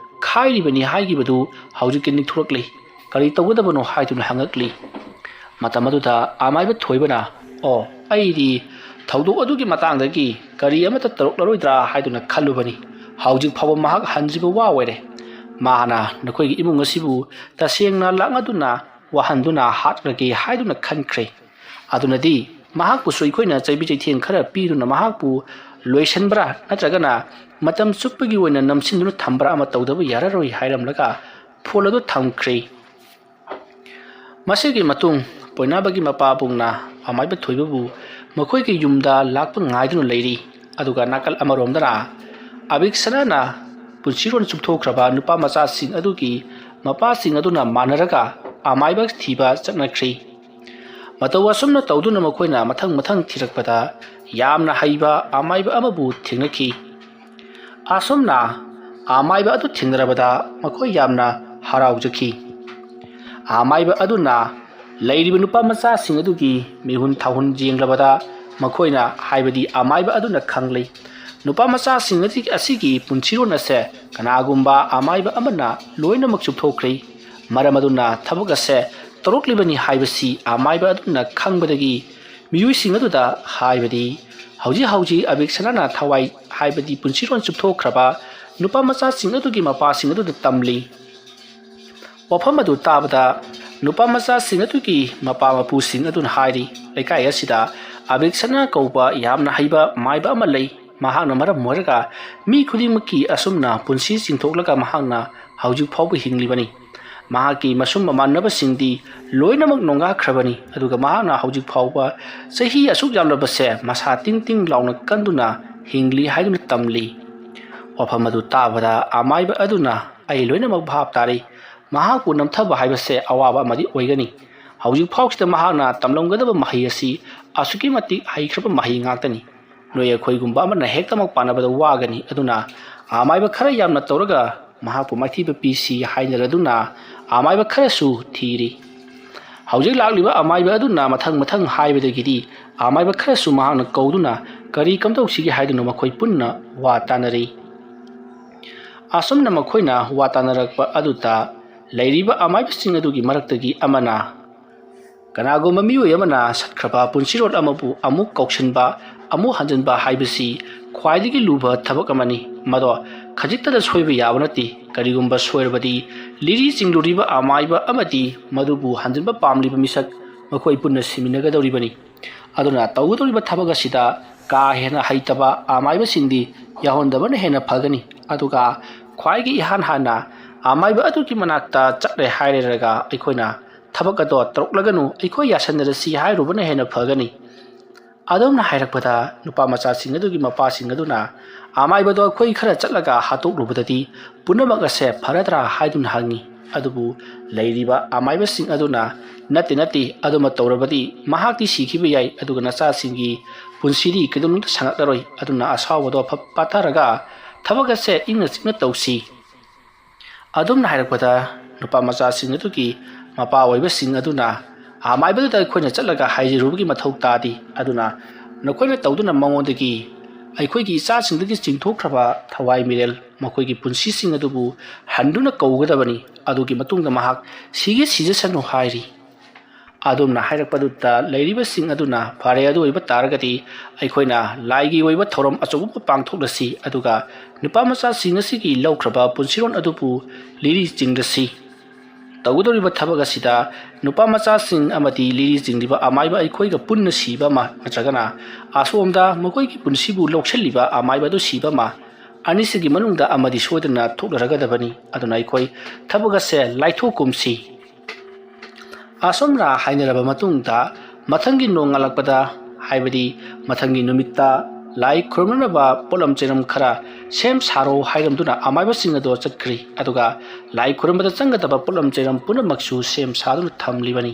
ꯈꯥꯏꯔꯤꯕꯅꯤ ꯍꯥꯏꯈꯤꯕꯗꯨ ꯍꯧꯖꯤꯛꯇꯤ ꯅꯤꯛꯊꯣꯔꯛꯂꯤ꯫ ꯀꯔꯤ ꯇꯧꯒꯗꯕꯅꯣ?" ꯍꯥꯏꯗꯨꯅ ꯍꯪꯉꯛꯂꯤ꯫ ꯃꯇꯝ ꯑꯗꯨꯗ ꯑꯃꯥꯏꯕ ꯊꯣꯏꯕꯅ, "ꯑꯣ, ꯑꯩꯗꯤ ꯊꯧꯗꯣꯛ ꯑꯗꯨꯒꯤ ꯃꯇꯥꯡꯗꯒꯤ ꯀꯔꯤ ꯑꯃꯠꯇ ꯇꯧꯔꯛꯂꯔꯣꯏꯗ꯭ꯔꯥ ꯍꯥꯏꯗꯨꯅ ꯈꯜꯂꯨꯕꯅꯤ꯫ ꯍꯧꯖꯤꯛ ꯐꯥꯎꯕ ꯃꯍꯥꯛ ꯍꯟꯗ꯭ꯔꯤꯕ ꯋꯥ ꯑꯣꯏꯔꯦ꯫ ꯃꯥꯅ ꯅꯈꯣꯏꯒꯤ ꯏꯃꯨꯡ ꯑꯁꯤꯕꯨ ꯇꯁꯦꯡꯅ ꯂꯥꯛꯅꯗꯨꯅ ꯋꯥꯍꯟꯗꯨꯅ ꯍꯥꯠꯂꯒꯦ ꯍꯥꯏꯗꯨꯅ ꯈꯟꯈ꯭ꯔꯦ꯫ ꯑꯗꯨꯅꯗꯤ ꯃꯍꯥꯛꯄꯨꯁꯨ ꯑꯩꯈꯣꯏꯅ ꯆꯩꯕꯤ ꯆꯩꯊꯦꯡ ꯈꯔ ꯄꯤꯗꯨꯅ ꯃꯍꯥꯛꯄꯨ ꯂꯣꯏꯁꯤꯟꯕ꯭ꯔꯥ ꯅꯠꯇ꯭ꯔꯒꯅ ꯃꯇꯝ ꯆꯨꯞꯄꯒꯤ ꯑꯣꯏꯅ ꯅꯝꯁꯤꯟꯗꯨꯅ ꯊꯝꯕ꯭ꯔꯥ ꯑꯃ ꯇꯧꯗꯕ ꯌꯥꯔꯔꯣꯏ" ꯍꯥꯏꯔꯝꯂꯒ ꯐꯣꯟ ꯑꯗꯨ ꯊꯝꯈ꯭ꯔꯦ꯫ ꯃꯁꯤꯒꯤ ꯃꯇꯨꯡ ꯄꯣꯏꯅꯥꯕꯒꯤ ꯃꯄꯥꯕꯨꯡꯅ ꯑꯃꯥꯏꯕ ꯊꯣꯏꯕꯕꯨ ꯃꯈꯣꯏꯒꯤ ꯌꯨꯝꯗ ꯂꯥꯛꯄ ꯉꯥꯏꯗꯨꯅ ꯂꯩꯔꯤ꯫ ꯑꯗꯨꯒ ꯅꯥꯀꯜ ꯑꯃꯔꯣꯝꯗꯅ ꯑꯕꯤꯛꯁꯅꯥꯅ ꯄꯨꯟꯁꯤꯔꯣꯟ ꯆꯨꯞꯊꯣꯛꯈ꯭ꯔꯕ ꯅꯨꯄꯥ ꯃꯆꯥꯁꯤꯡ ꯑꯗꯨꯒꯤ ꯃꯄꯥꯁꯤꯡ ꯑꯗꯨꯅ ꯃꯥꯟꯅꯔꯒ ꯑꯃꯥꯏꯕ ꯊꯤꯕ ꯆꯠꯅꯈ꯭ꯔꯤ꯫ ꯃꯇꯧ ꯑꯁꯨꯝꯅ ꯇꯧꯗꯨꯅ ꯃꯈꯣꯏꯅ ꯃꯊꯪ ꯃꯊꯪ ꯊꯤꯔꯛꯄꯗ ꯌꯥꯝꯅ ꯍꯩꯕ ꯑꯃꯥꯏꯕ ꯑꯃꯕꯨ ꯊꯦꯡꯅꯈꯤ꯫ ꯑꯁꯨꯝꯅ ꯑꯃꯥꯏꯕ ꯑꯗꯨ ꯊꯦꯡꯅꯔꯕꯗ ꯃꯈꯣꯏ ꯌꯥꯝꯅ ꯍꯔꯥꯎꯖꯈꯤ꯫ ꯑꯃꯥꯏꯕ ꯑꯗꯨꯅ ꯂꯩꯔꯤꯕ ꯅꯨꯄꯥ ꯃꯆꯥꯁꯤꯡ ꯑꯗꯨꯒꯤ ꯃꯤꯍꯨꯟ ꯊꯥꯍꯨꯟ ꯌꯦꯡꯂꯕꯗ ꯃꯈꯣꯏꯅ, ꯍꯥꯏꯕꯗꯤ ꯑꯃꯥꯏꯕ ꯑꯗꯨꯅ ꯈꯪꯂꯤ, ꯅꯨꯄꯥ ꯃꯆꯥꯁꯤꯡ ꯑꯁꯤ-, ꯑꯁꯤꯒꯤ ꯄꯨꯟꯁꯤꯔꯣꯟ ꯑꯁꯦ ꯀꯅꯥꯒꯨꯝꯕ ꯑꯃꯥꯏꯕ ꯑꯃꯅ ꯂꯣꯏꯅꯃꯛ ꯆꯨꯞꯊꯣꯛꯈ꯭ꯔꯦ꯫ ꯃꯔꯝ ꯑꯗꯨꯅ ꯊꯕꯛ ꯑꯁꯦ ꯇꯧꯔꯛꯂꯤꯕꯅꯤ ꯍꯥꯏꯕꯁꯤ ꯑꯃꯥꯏꯕ ꯑꯗꯨꯅ ꯈꯪꯕꯗꯒꯤ ꯃꯤꯑꯣꯏꯁꯤꯡ ꯑꯗꯨꯗ, ꯍꯥꯏꯕꯗꯤ ꯍꯧꯖꯤꯛ ꯍꯧꯖꯤꯛ ꯑꯕꯤꯛꯁꯅꯥꯅ ꯊꯋꯥꯏ, ꯍꯥꯏꯕꯗꯤ ꯄꯨꯟꯁꯤꯔꯣꯟ ꯆꯨꯞꯊꯣꯛꯈ꯭ꯔꯕ ꯅꯨꯄꯥ ꯃꯆꯥꯁꯤꯡ ꯑꯗꯨꯒꯤ ꯃꯄꯥꯁꯤꯡ ꯑꯗꯨꯗ ꯇꯝꯂꯤ꯫ ꯋꯥꯐꯝ ꯑꯗꯨ ꯇꯥꯕꯗ ꯅꯨꯄꯥ ꯃꯆꯥꯁꯤꯡ ꯑꯗꯨꯒꯤ ꯃꯄꯥ ꯃꯄꯨꯁꯤꯡ ꯑꯗꯨꯅ ꯍꯥꯏꯔꯤ, ꯂꯩꯀꯥꯏ ꯑꯁꯤꯗ ꯑꯕꯤꯛꯁꯅꯥ ꯀꯧꯕ ꯌꯥꯝꯅ ꯍꯩꯕ ꯃꯥꯏꯕ ꯑꯃ ꯂꯩ꯫ ꯃꯍꯥꯛꯅ ꯃꯔꯝ ꯑꯣꯏꯔꯒ ꯃꯤ ꯈꯨꯗꯤꯡꯃꯛꯀꯤ ꯑꯁꯨꯝꯅ ꯄꯨꯟꯁꯤ ꯆꯤꯡꯊꯣꯛꯂꯒ ꯃꯍꯥꯛꯅ ꯍꯧꯖꯤꯛ ꯐꯥꯎꯕ ꯍꯤꯡꯂꯤꯕꯅꯤ꯫ ꯃꯍꯥꯛꯀꯤ ꯃꯁꯨꯝ ꯃꯃꯥꯟꯅꯕꯁꯤꯡꯗꯤ ꯂꯣꯏꯅꯃꯛ ꯅꯣꯡꯒꯥꯈ꯭ꯔꯕꯅꯤ, ꯑꯗꯨꯒ ꯃꯍꯥꯛꯅ ꯍꯧꯖꯤꯛ ꯐꯥꯎꯕ ꯆꯍꯤ ꯑꯁꯨꯛ ꯌꯥꯝꯂꯕꯁꯦ ꯃꯁꯥ ꯇꯤꯡ ꯇꯤꯡ ꯂꯥꯎꯅ ꯀꯟꯗꯨꯅ ꯍꯤꯡꯂꯤ ꯍꯥꯏꯗꯨꯅ ꯇꯝꯂꯤ꯫ ꯋꯥꯐꯝ ꯑꯗꯨ ꯇꯥꯕꯗ ꯑꯃꯥꯏꯕ ꯑꯗꯨꯅ, "ꯑꯩ ꯂꯣꯏꯅꯃꯛ ꯚꯥꯞ ꯇꯥꯔꯦ꯫ ꯃꯍꯥꯛꯄꯨ ꯅꯝꯊꯕ ꯍꯥꯏꯕꯁꯦ ꯑꯋꯥꯕ ꯑꯃꯗꯤ ꯑꯣꯏꯒꯅꯤ꯫ ꯍꯧꯖꯤꯛ ꯐꯥꯎꯁꯤꯗ ꯃꯍꯥꯛꯅ ꯇꯝꯂꯝꯒꯗꯕ ꯃꯍꯩ ꯑꯁꯤ ꯑꯁꯨꯛꯀꯤ ꯃꯇꯤꯛ ꯍꯩꯈ꯭ꯔꯕ ꯃꯍꯩ ꯉꯥꯛꯇꯅꯤ꯫ ꯅꯣꯏ ꯑꯩꯈꯣꯏꯒꯨꯝꯕ ꯑꯃꯅ ꯍꯦꯛꯇꯃꯛ ꯄꯥꯟꯅꯕꯗ ꯋꯥꯒꯅꯤ꯫ ꯑꯗꯨꯅ ꯑꯃꯥꯏꯕ ꯈꯔ ꯌꯥꯝꯅ ꯇꯧꯔꯒ ꯃꯍꯥꯛꯄꯨ ꯃꯥꯏꯊꯤꯕ ꯄꯤꯁꯤ" ꯍꯥꯏꯅꯔꯗꯨꯅ ꯑꯃꯥꯏꯕ ꯈꯔꯁꯨ ꯊꯤꯔꯤ꯫ ꯍꯧꯖꯤꯛ ꯂꯥꯛꯂꯤꯕ ꯑꯃꯥꯏꯕ ꯑꯗꯨꯅ ꯃꯊꯪ ꯃꯊꯪ ꯍꯥꯏꯕꯗꯒꯤꯗꯤ ꯑꯃꯥꯏꯕ ꯈꯔꯁꯨ ꯃꯍꯥꯛꯅ ꯀꯧꯗꯨꯅ ꯀꯔꯤ ꯀꯝꯗꯧꯁꯤꯒꯦ ꯍꯥꯏꯗꯨꯅ ꯃꯈꯣꯏ ꯄꯨꯟꯅ ꯋꯥ ꯇꯥꯅꯔꯤ꯫ ꯑꯁꯨꯝꯅ ꯃꯈꯣꯏꯅ ꯋꯥ ꯇꯥꯅꯔꯛꯄ ꯑꯗꯨꯗ ꯂꯩꯔꯤꯕ ꯑꯃꯥꯏꯕꯁꯤꯡ ꯑꯗꯨꯒꯤ ꯃꯔꯛꯇꯒꯤ ꯑꯃꯅ, "ꯀꯅꯥꯒꯨꯝꯕ ꯃꯤꯑꯣꯏ ꯑꯃꯅ ꯁꯠꯈ꯭ꯔꯕ ꯄꯨꯟꯁꯤꯔꯣꯜ ꯑꯃꯕꯨ ꯑꯃꯨꯛ ꯀꯧꯁꯤꯟꯕ, ꯑꯃꯨꯛ ꯍꯟꯖꯤꯟꯕ ꯍꯥꯏꯕꯁꯤ ꯈ꯭ꯋꯥꯏꯗꯒꯤ ꯂꯨꯕ ꯊꯕꯛ ꯑꯃꯅꯤ꯫ ꯃꯗꯣ ꯈꯖꯤꯛꯇꯗ ꯁꯣꯏꯕ ꯌꯥꯕ ꯅꯠꯇꯦ꯫ ꯀꯔꯤꯒꯨꯝꯕ ꯁꯣꯏꯔꯕꯗꯤ ꯂꯤꯔꯤ ꯆꯤꯡꯂꯨꯔꯤꯕ ꯑꯃꯥꯏꯕ ꯑꯃꯗꯤ ꯃꯗꯨꯕꯨ ꯍꯟꯖꯤꯟꯕ ꯄꯥꯝꯂꯤꯕ ꯃꯤꯁꯛ ꯃꯈꯣꯏ ꯄꯨꯟꯅ ꯁꯤꯃꯤꯟꯅꯒꯗꯧꯔꯤꯕꯅꯤ꯫ ꯑꯗꯨꯅ ꯇꯧꯒꯗꯧꯔꯤꯕ ꯊꯕꯛ ꯑꯁꯤꯗ ꯀꯥ ꯍꯦꯟꯅ ꯍꯩꯇꯕ ꯑꯃꯥꯏꯕꯁꯤꯡꯗꯤ ꯌꯥꯎꯍꯟꯗꯕꯅ ꯍꯦꯟꯅ ꯐꯒꯅꯤ꯫ ꯑꯗꯨꯒ ꯈ꯭ꯋꯥꯏꯒꯤ ꯏꯍꯥꯟ ꯍꯥꯟꯅ ꯑꯃꯥꯏꯕ ꯑꯗꯨꯒꯤ ꯃꯅꯥꯛꯇ ꯆꯠꯂꯦ ꯍꯥꯏꯔꯒ ꯑꯩꯈꯣꯏꯅ ꯊꯕꯛ ꯑꯗꯣ ꯇꯧꯔꯛꯂꯒꯅꯨ, ꯑꯩꯈꯣꯏ ꯌꯥꯁꯟꯅꯔꯁꯤ ꯍꯥꯏꯔꯨꯕꯅ ꯍꯦꯟꯅ ꯐꯒꯅꯤ꯫ ꯑꯗꯨꯝꯅ ꯍꯥꯏꯔꯛꯄꯗ ꯅꯨꯄꯥ ꯃꯆꯥꯁꯤꯡ ꯑꯗꯨꯒꯤ ꯃꯄꯥꯁꯤꯡ ꯑꯗꯨꯅ ꯑꯃꯥꯏꯕꯗꯣ ꯑꯩꯈꯣꯏ ꯈꯔ ꯆꯠꯂꯒ ꯍꯥꯠꯇꯣꯛꯂꯨꯕꯗꯗꯤ ꯄꯨꯝꯅꯃꯛ ꯑꯁꯦ ꯐꯔꯗ꯭ꯔꯥ ꯍꯥꯏꯗꯨꯅ ꯍꯪꯉꯤ꯫ ꯑꯗꯨꯕꯨ ꯂꯩꯔꯤꯕ ꯑꯃꯥꯏꯕꯁꯤꯡ ꯑꯗꯨꯅ, "ꯅꯠꯇꯦ, ꯅꯠꯇꯦ, ꯑꯗꯨꯃ ꯇꯧꯔꯕꯗꯤ ꯃꯍꯥꯛꯇꯤ ꯁꯤꯈꯤꯕ ꯌꯥꯏ, ꯑꯗꯨꯒ ꯅꯆꯥꯁꯤꯡꯒꯤ ꯄꯨꯟꯁꯤꯗꯤ ꯀꯩꯗꯧꯅꯨꯡꯗ ꯁꯥꯡꯉꯛꯂꯔꯣꯏ꯫ ꯑꯗꯨꯅ ꯑꯁꯥꯎꯕꯗꯣ ꯐ-, ꯄꯥꯊꯔꯒ ꯊꯕꯛ ꯑꯁꯦ ꯏꯪꯅ ꯆꯤꯛꯅ ꯇꯧꯁꯤ"꯫ ꯑꯗꯨꯝꯅ ꯍꯥꯏꯔꯛꯄꯗ ꯅꯨꯄꯥ ꯃꯆꯥꯁꯤꯡ ꯑꯗꯨꯒꯤ ꯃꯄꯥ ꯑꯣꯏꯕꯁꯤꯡ ꯑꯗꯨꯅ, "ꯑꯃꯥꯏꯕꯗꯨꯗ ꯑꯩꯈꯣꯏꯅ ꯆꯠꯂꯒ ꯍꯥꯏꯖꯔꯨꯕꯒꯤ ꯃꯊꯧ ꯇꯥꯗꯦ꯫ ꯑꯗꯨꯅ ꯅꯈꯣꯏꯅ ꯇꯧꯗꯨꯅ ꯃꯉꯣꯟꯗꯒꯤ ꯑꯩꯈꯣꯏꯒꯤ ꯏꯆꯥꯁꯤꯡꯗꯒꯤ ꯆꯤꯡꯊꯣꯛꯈ꯭ꯔꯕ ꯊꯋꯥꯏ ꯃꯤꯔꯦꯜ, ꯃꯈꯣꯏꯒꯤ ꯄꯨꯟꯁꯤꯁꯤꯡ ꯑꯗꯨꯕꯨ ꯍꯟꯗꯨꯅ ꯀꯧꯒꯗꯕꯅꯤ꯫ ꯑꯗꯨꯒꯤ ꯃꯇꯨꯡꯗ ꯃꯍꯥꯛ ꯁꯤꯒꯦ ꯁꯤꯖꯁꯅꯨ" ꯍꯥꯏꯔꯤ꯫ ꯑꯗꯨꯝꯅ ꯍꯥꯏꯔꯛꯄꯗꯨꯗ ꯂꯩꯔꯤꯕꯁꯤꯡ ꯑꯗꯨꯅ, "ꯐꯔꯦ, ꯑꯗꯨ ꯑꯣꯏꯕ ꯇꯥꯔꯒꯗꯤ ꯑꯩꯈꯣꯏꯅ ꯂꯥꯏꯒꯤ ꯑꯣꯏꯕ ꯊꯧꯔꯝ ꯑꯆꯧꯕ ꯑꯃ ꯄꯥꯡꯊꯣꯛꯂꯁꯤ, ꯑꯗꯨꯒ ꯅꯨꯄꯥ ꯃꯆꯥꯁꯤꯡ ꯑꯁꯤꯒꯤ ꯂꯧꯈ꯭ꯔꯕ ꯄꯨꯟꯁꯤꯔꯣꯟ ꯑꯗꯨꯕꯨ ꯂꯤꯔꯤ ꯆꯤꯡꯂꯁꯤ꯫ ꯇꯧꯒꯗꯧꯔꯤꯕ ꯊꯕꯛ ꯑꯁꯤꯗ ꯅꯨꯄꯥ ꯃꯆꯥꯁꯤꯡ ꯑꯃꯗꯤ ꯂꯤꯔꯤ ꯆꯤꯡꯂꯤꯕ ꯑꯃꯥꯏꯕ ꯑꯩꯈꯣꯏꯒ ꯄꯨꯟꯅ ꯁꯤꯕ ꯑꯃ, ꯅꯠꯇ꯭ꯔꯒꯅ ꯑꯁꯣꯝꯗ ꯃꯈꯣꯏꯒꯤ ꯄꯨꯟꯁꯤꯕꯨ ꯂꯧꯁꯤꯜꯂꯤꯕ ꯑꯃꯥꯏꯕ ꯑꯗꯨ ꯁꯤꯕ ꯑꯃ, ꯑꯅꯤꯁꯤꯒꯤ ꯃꯅꯨꯡꯗ ꯑꯃꯗꯤ ꯁꯣꯏꯗꯅ ꯊꯣꯛꯅꯔꯒꯗꯕꯅꯤ꯫ ꯑꯗꯨꯅ ꯑꯩꯈꯣꯏ ꯊꯕꯛ ꯑꯁꯦ ꯂꯥꯏꯊꯣꯛꯀꯨꯝꯁꯤ"꯫ ꯑꯁꯨꯝꯅ ꯍꯥꯏꯅꯔꯕ ꯃꯇꯨꯡꯗ ꯃꯊꯪꯒꯤ ꯅꯣꯡꯉꯥꯜꯂꯛꯄꯗ, ꯍꯥꯏꯕꯗꯤ ꯃꯊꯪꯒꯤ ꯅꯨꯃꯤꯠꯇ, ꯂꯥꯏ ꯈꯨꯔꯨꯝꯅꯅꯕ ꯄꯣꯠꯂꯝ ꯆꯩꯔꯝ ꯈꯔ ꯁꯦꯝ ꯁꯥꯔꯣ ꯍꯥꯏꯔꯝꯗꯨꯅ ꯑꯃꯥꯏꯕꯁꯤꯡ ꯑꯗꯣ ꯆꯠꯈ꯭ꯔꯤ꯫ ꯑꯗꯨꯒ ꯂꯥꯏ ꯈꯨꯔꯨꯝꯕꯗ ꯆꯪꯒꯗꯕ ꯄꯣꯠꯂꯝ ꯆꯩꯔꯝ ꯄꯨꯝꯅꯃꯛꯁꯨ ꯁꯦꯝ ꯁꯥꯗꯨꯅ ꯊꯝꯂꯤꯕꯅꯤ꯫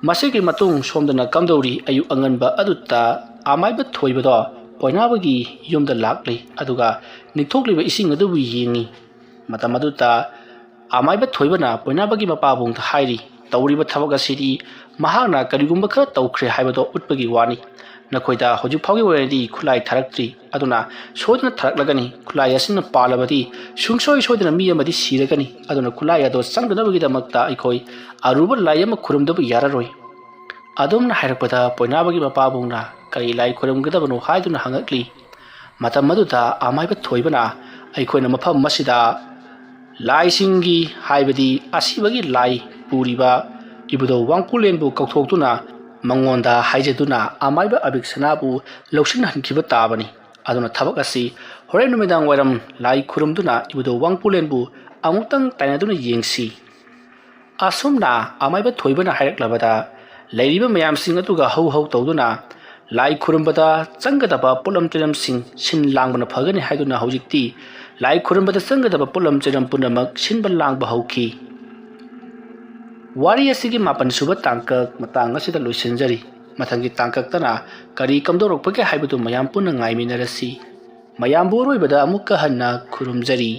ꯃꯁꯤꯒꯤ ꯃꯇꯨꯡ ꯁꯣꯝꯗꯅ ꯀꯝꯗꯧꯔꯤ? ꯑꯌꯨꯛ ꯑꯉꯟꯕ ꯑꯗꯨꯗ ꯑꯃꯥꯏꯕ ꯊꯣꯏꯕꯗꯣ ꯄꯣꯏꯅꯥꯕꯒꯤ ꯌꯨꯝꯗ ꯂꯥꯛꯂꯤ꯫ ꯑꯗꯨꯒ ꯅꯤꯡꯊꯣꯛꯂꯤꯕ ꯏꯁꯤꯡ ꯑꯗꯨꯕꯨ ꯌꯦꯡꯉꯤ꯫ ꯃꯇꯝ ꯑꯗꯨꯗ ꯑꯃꯥꯏꯕ ꯊꯣꯏꯕꯅ ꯄꯣꯏꯅꯥꯕꯒꯤ ꯃꯄꯥꯕꯨꯡꯗ ꯍꯥꯏꯔꯤ, "ꯇꯧꯔꯤꯕ ꯊꯕꯛ ꯑꯁꯤꯗꯤ ꯃꯍꯥꯛꯅ ꯀꯔꯤꯒꯨꯝꯕ ꯈꯔ ꯇꯧꯈ꯭ꯔꯦ ꯍꯥꯏꯕꯗꯣ ꯎꯠꯄꯒꯤ ꯋꯥꯅꯤ꯫ ꯅꯈꯣꯏꯗ ꯍꯧꯖꯤꯛ ꯐꯥꯎꯒꯤ ꯑꯣꯏꯅꯗꯤ ꯈꯨꯠꯂꯥꯏ ꯊꯥꯔꯛꯇ꯭ꯔꯤ꯫ ꯑꯗꯨꯅ ꯁꯣꯏꯗꯅ ꯊꯥꯔꯛꯂꯒꯅꯤ꯫ ꯈꯨꯠꯂꯥꯏ ꯑꯁꯤꯅ ꯄꯥꯜꯂꯕꯗꯤ ꯁꯨꯡꯁꯣꯏ ꯁꯣꯏꯗꯅ ꯃꯤ ꯑꯃꯗꯤ ꯁꯤꯔꯒꯅꯤ꯫ ꯑꯗꯨꯅ ꯈꯨꯠꯂꯥꯏ ꯑꯗꯣ ꯆꯪꯗꯅꯕꯒꯤꯗꯃꯛꯇ ꯑꯩꯈꯣꯏ ꯑꯔꯨꯕ ꯂꯥꯏ ꯑꯃ ꯈꯨꯔꯨꯝꯗꯕ ꯌꯥꯔꯔꯣꯏ"꯫ ꯑꯗꯨꯝꯅ ꯍꯥꯏꯔꯛꯄꯗ ꯄꯣꯏꯅꯥꯕꯒꯤ ꯃꯄꯥꯕꯨꯡꯅ ꯀꯔꯤ ꯂꯥꯏ ꯈꯨꯔꯨꯝꯒꯗꯕꯅꯣ ꯍꯥꯏꯗꯨꯅ ꯍꯪꯉꯛꯂꯤ꯫ ꯃꯇꯝ ꯑꯗꯨꯗ ꯑꯃꯥꯏꯕ ꯊꯣꯏꯕꯅ, ꯑꯩꯈꯣꯏꯅ ꯃꯐꯝ ꯑꯁꯤꯗ ꯂꯥꯏꯁꯤꯡꯒꯤ, ꯍꯥꯏꯕꯗꯤ ꯑꯁꯤꯕꯒꯤ ꯂꯥꯏ ꯄꯨꯔꯤꯕ ꯏꯕꯨꯙꯧ ꯋꯥꯡꯄꯨꯂꯦꯟꯕꯨ ꯀꯧꯊꯣꯛꯇꯨꯅ ꯃꯉꯣꯟꯗ ꯍꯥꯏꯖꯗꯨꯅ ꯑꯃꯥꯏꯕ ꯑꯕꯤꯛꯁꯅꯥꯕꯨ ꯂꯧꯁꯤꯟꯍꯟꯈꯤꯕ ꯇꯥꯕꯅꯤ꯫ ꯑꯗꯨꯅ ꯊꯕꯛ ꯑꯁꯤ ꯍꯣꯔꯦꯟ ꯅꯨꯃꯤꯗꯥꯡ ꯋꯥꯏꯔꯝ ꯂꯥꯏ ꯈꯨꯔꯨꯝꯗꯨꯅ ꯏꯕꯨꯙꯧ ꯋꯥꯡꯄꯨꯂꯦꯟꯕꯨ ꯑꯃꯨꯛꯇꯪ ꯇꯥꯏꯅꯗꯨꯅ ꯌꯦꯡꯁꯤ꯫ ꯑꯁꯨꯝꯅ ꯑꯃꯥꯏꯕ ꯊꯣꯏꯕꯅ ꯍꯥꯏꯔꯛꯂꯕꯗ ꯂꯩꯔꯤꯕ ꯃꯌꯥꯝꯁꯤꯡ ꯑꯗꯨꯒ ꯍꯧ ꯍꯧ ꯇꯧꯗꯨꯅ ꯂꯥꯏ ꯈꯨꯔꯨꯝꯕꯗ ꯆꯪꯒꯗꯕ ꯄꯣꯠꯂꯝ ꯆꯩꯂꯝꯁꯤꯡ ꯁꯤꯟ ꯂꯥꯡꯕꯅ ꯐꯒꯅꯤ ꯍꯥꯏꯗꯨꯅ ꯍꯧꯖꯤꯛꯇꯤ ꯂꯥꯏ ꯈꯨꯔꯨꯝꯕꯗ ꯆꯪꯒꯗꯕ ꯄꯣꯠꯂꯝ ꯆꯩꯂꯝ ꯄꯨꯝꯅꯃꯛ ꯁꯤꯟꯕ ꯂꯥꯡꯕ ꯍꯧꯈꯤ꯫ ꯋꯥꯔꯤ ꯑꯁꯤꯒꯤ ꯃꯥꯄꯟ ꯁꯨꯕ ꯇꯥꯡꯀꯛ ꯃꯇꯥꯡ ꯑꯁꯤꯗ ꯂꯣꯏꯁꯤꯟꯖꯔꯤ꯫ ꯃꯊꯪꯒꯤ ꯇꯥꯡꯀꯛꯇꯅ ꯀꯔꯤ ꯀꯝꯗꯧꯔꯛꯄꯒꯦ ꯍꯥꯏꯕꯗꯨ ꯃꯌꯥꯝ ꯄꯨꯟꯅ ꯉꯥꯏꯃꯤꯟꯅꯔꯁꯤ꯫ ꯃꯌꯥꯝꯕꯨ ꯑꯔꯣꯏꯕꯗ ꯑꯃꯨꯛꯀ ꯍꯟꯅ ꯈꯨꯔꯨꯝꯖꯔꯤ꯫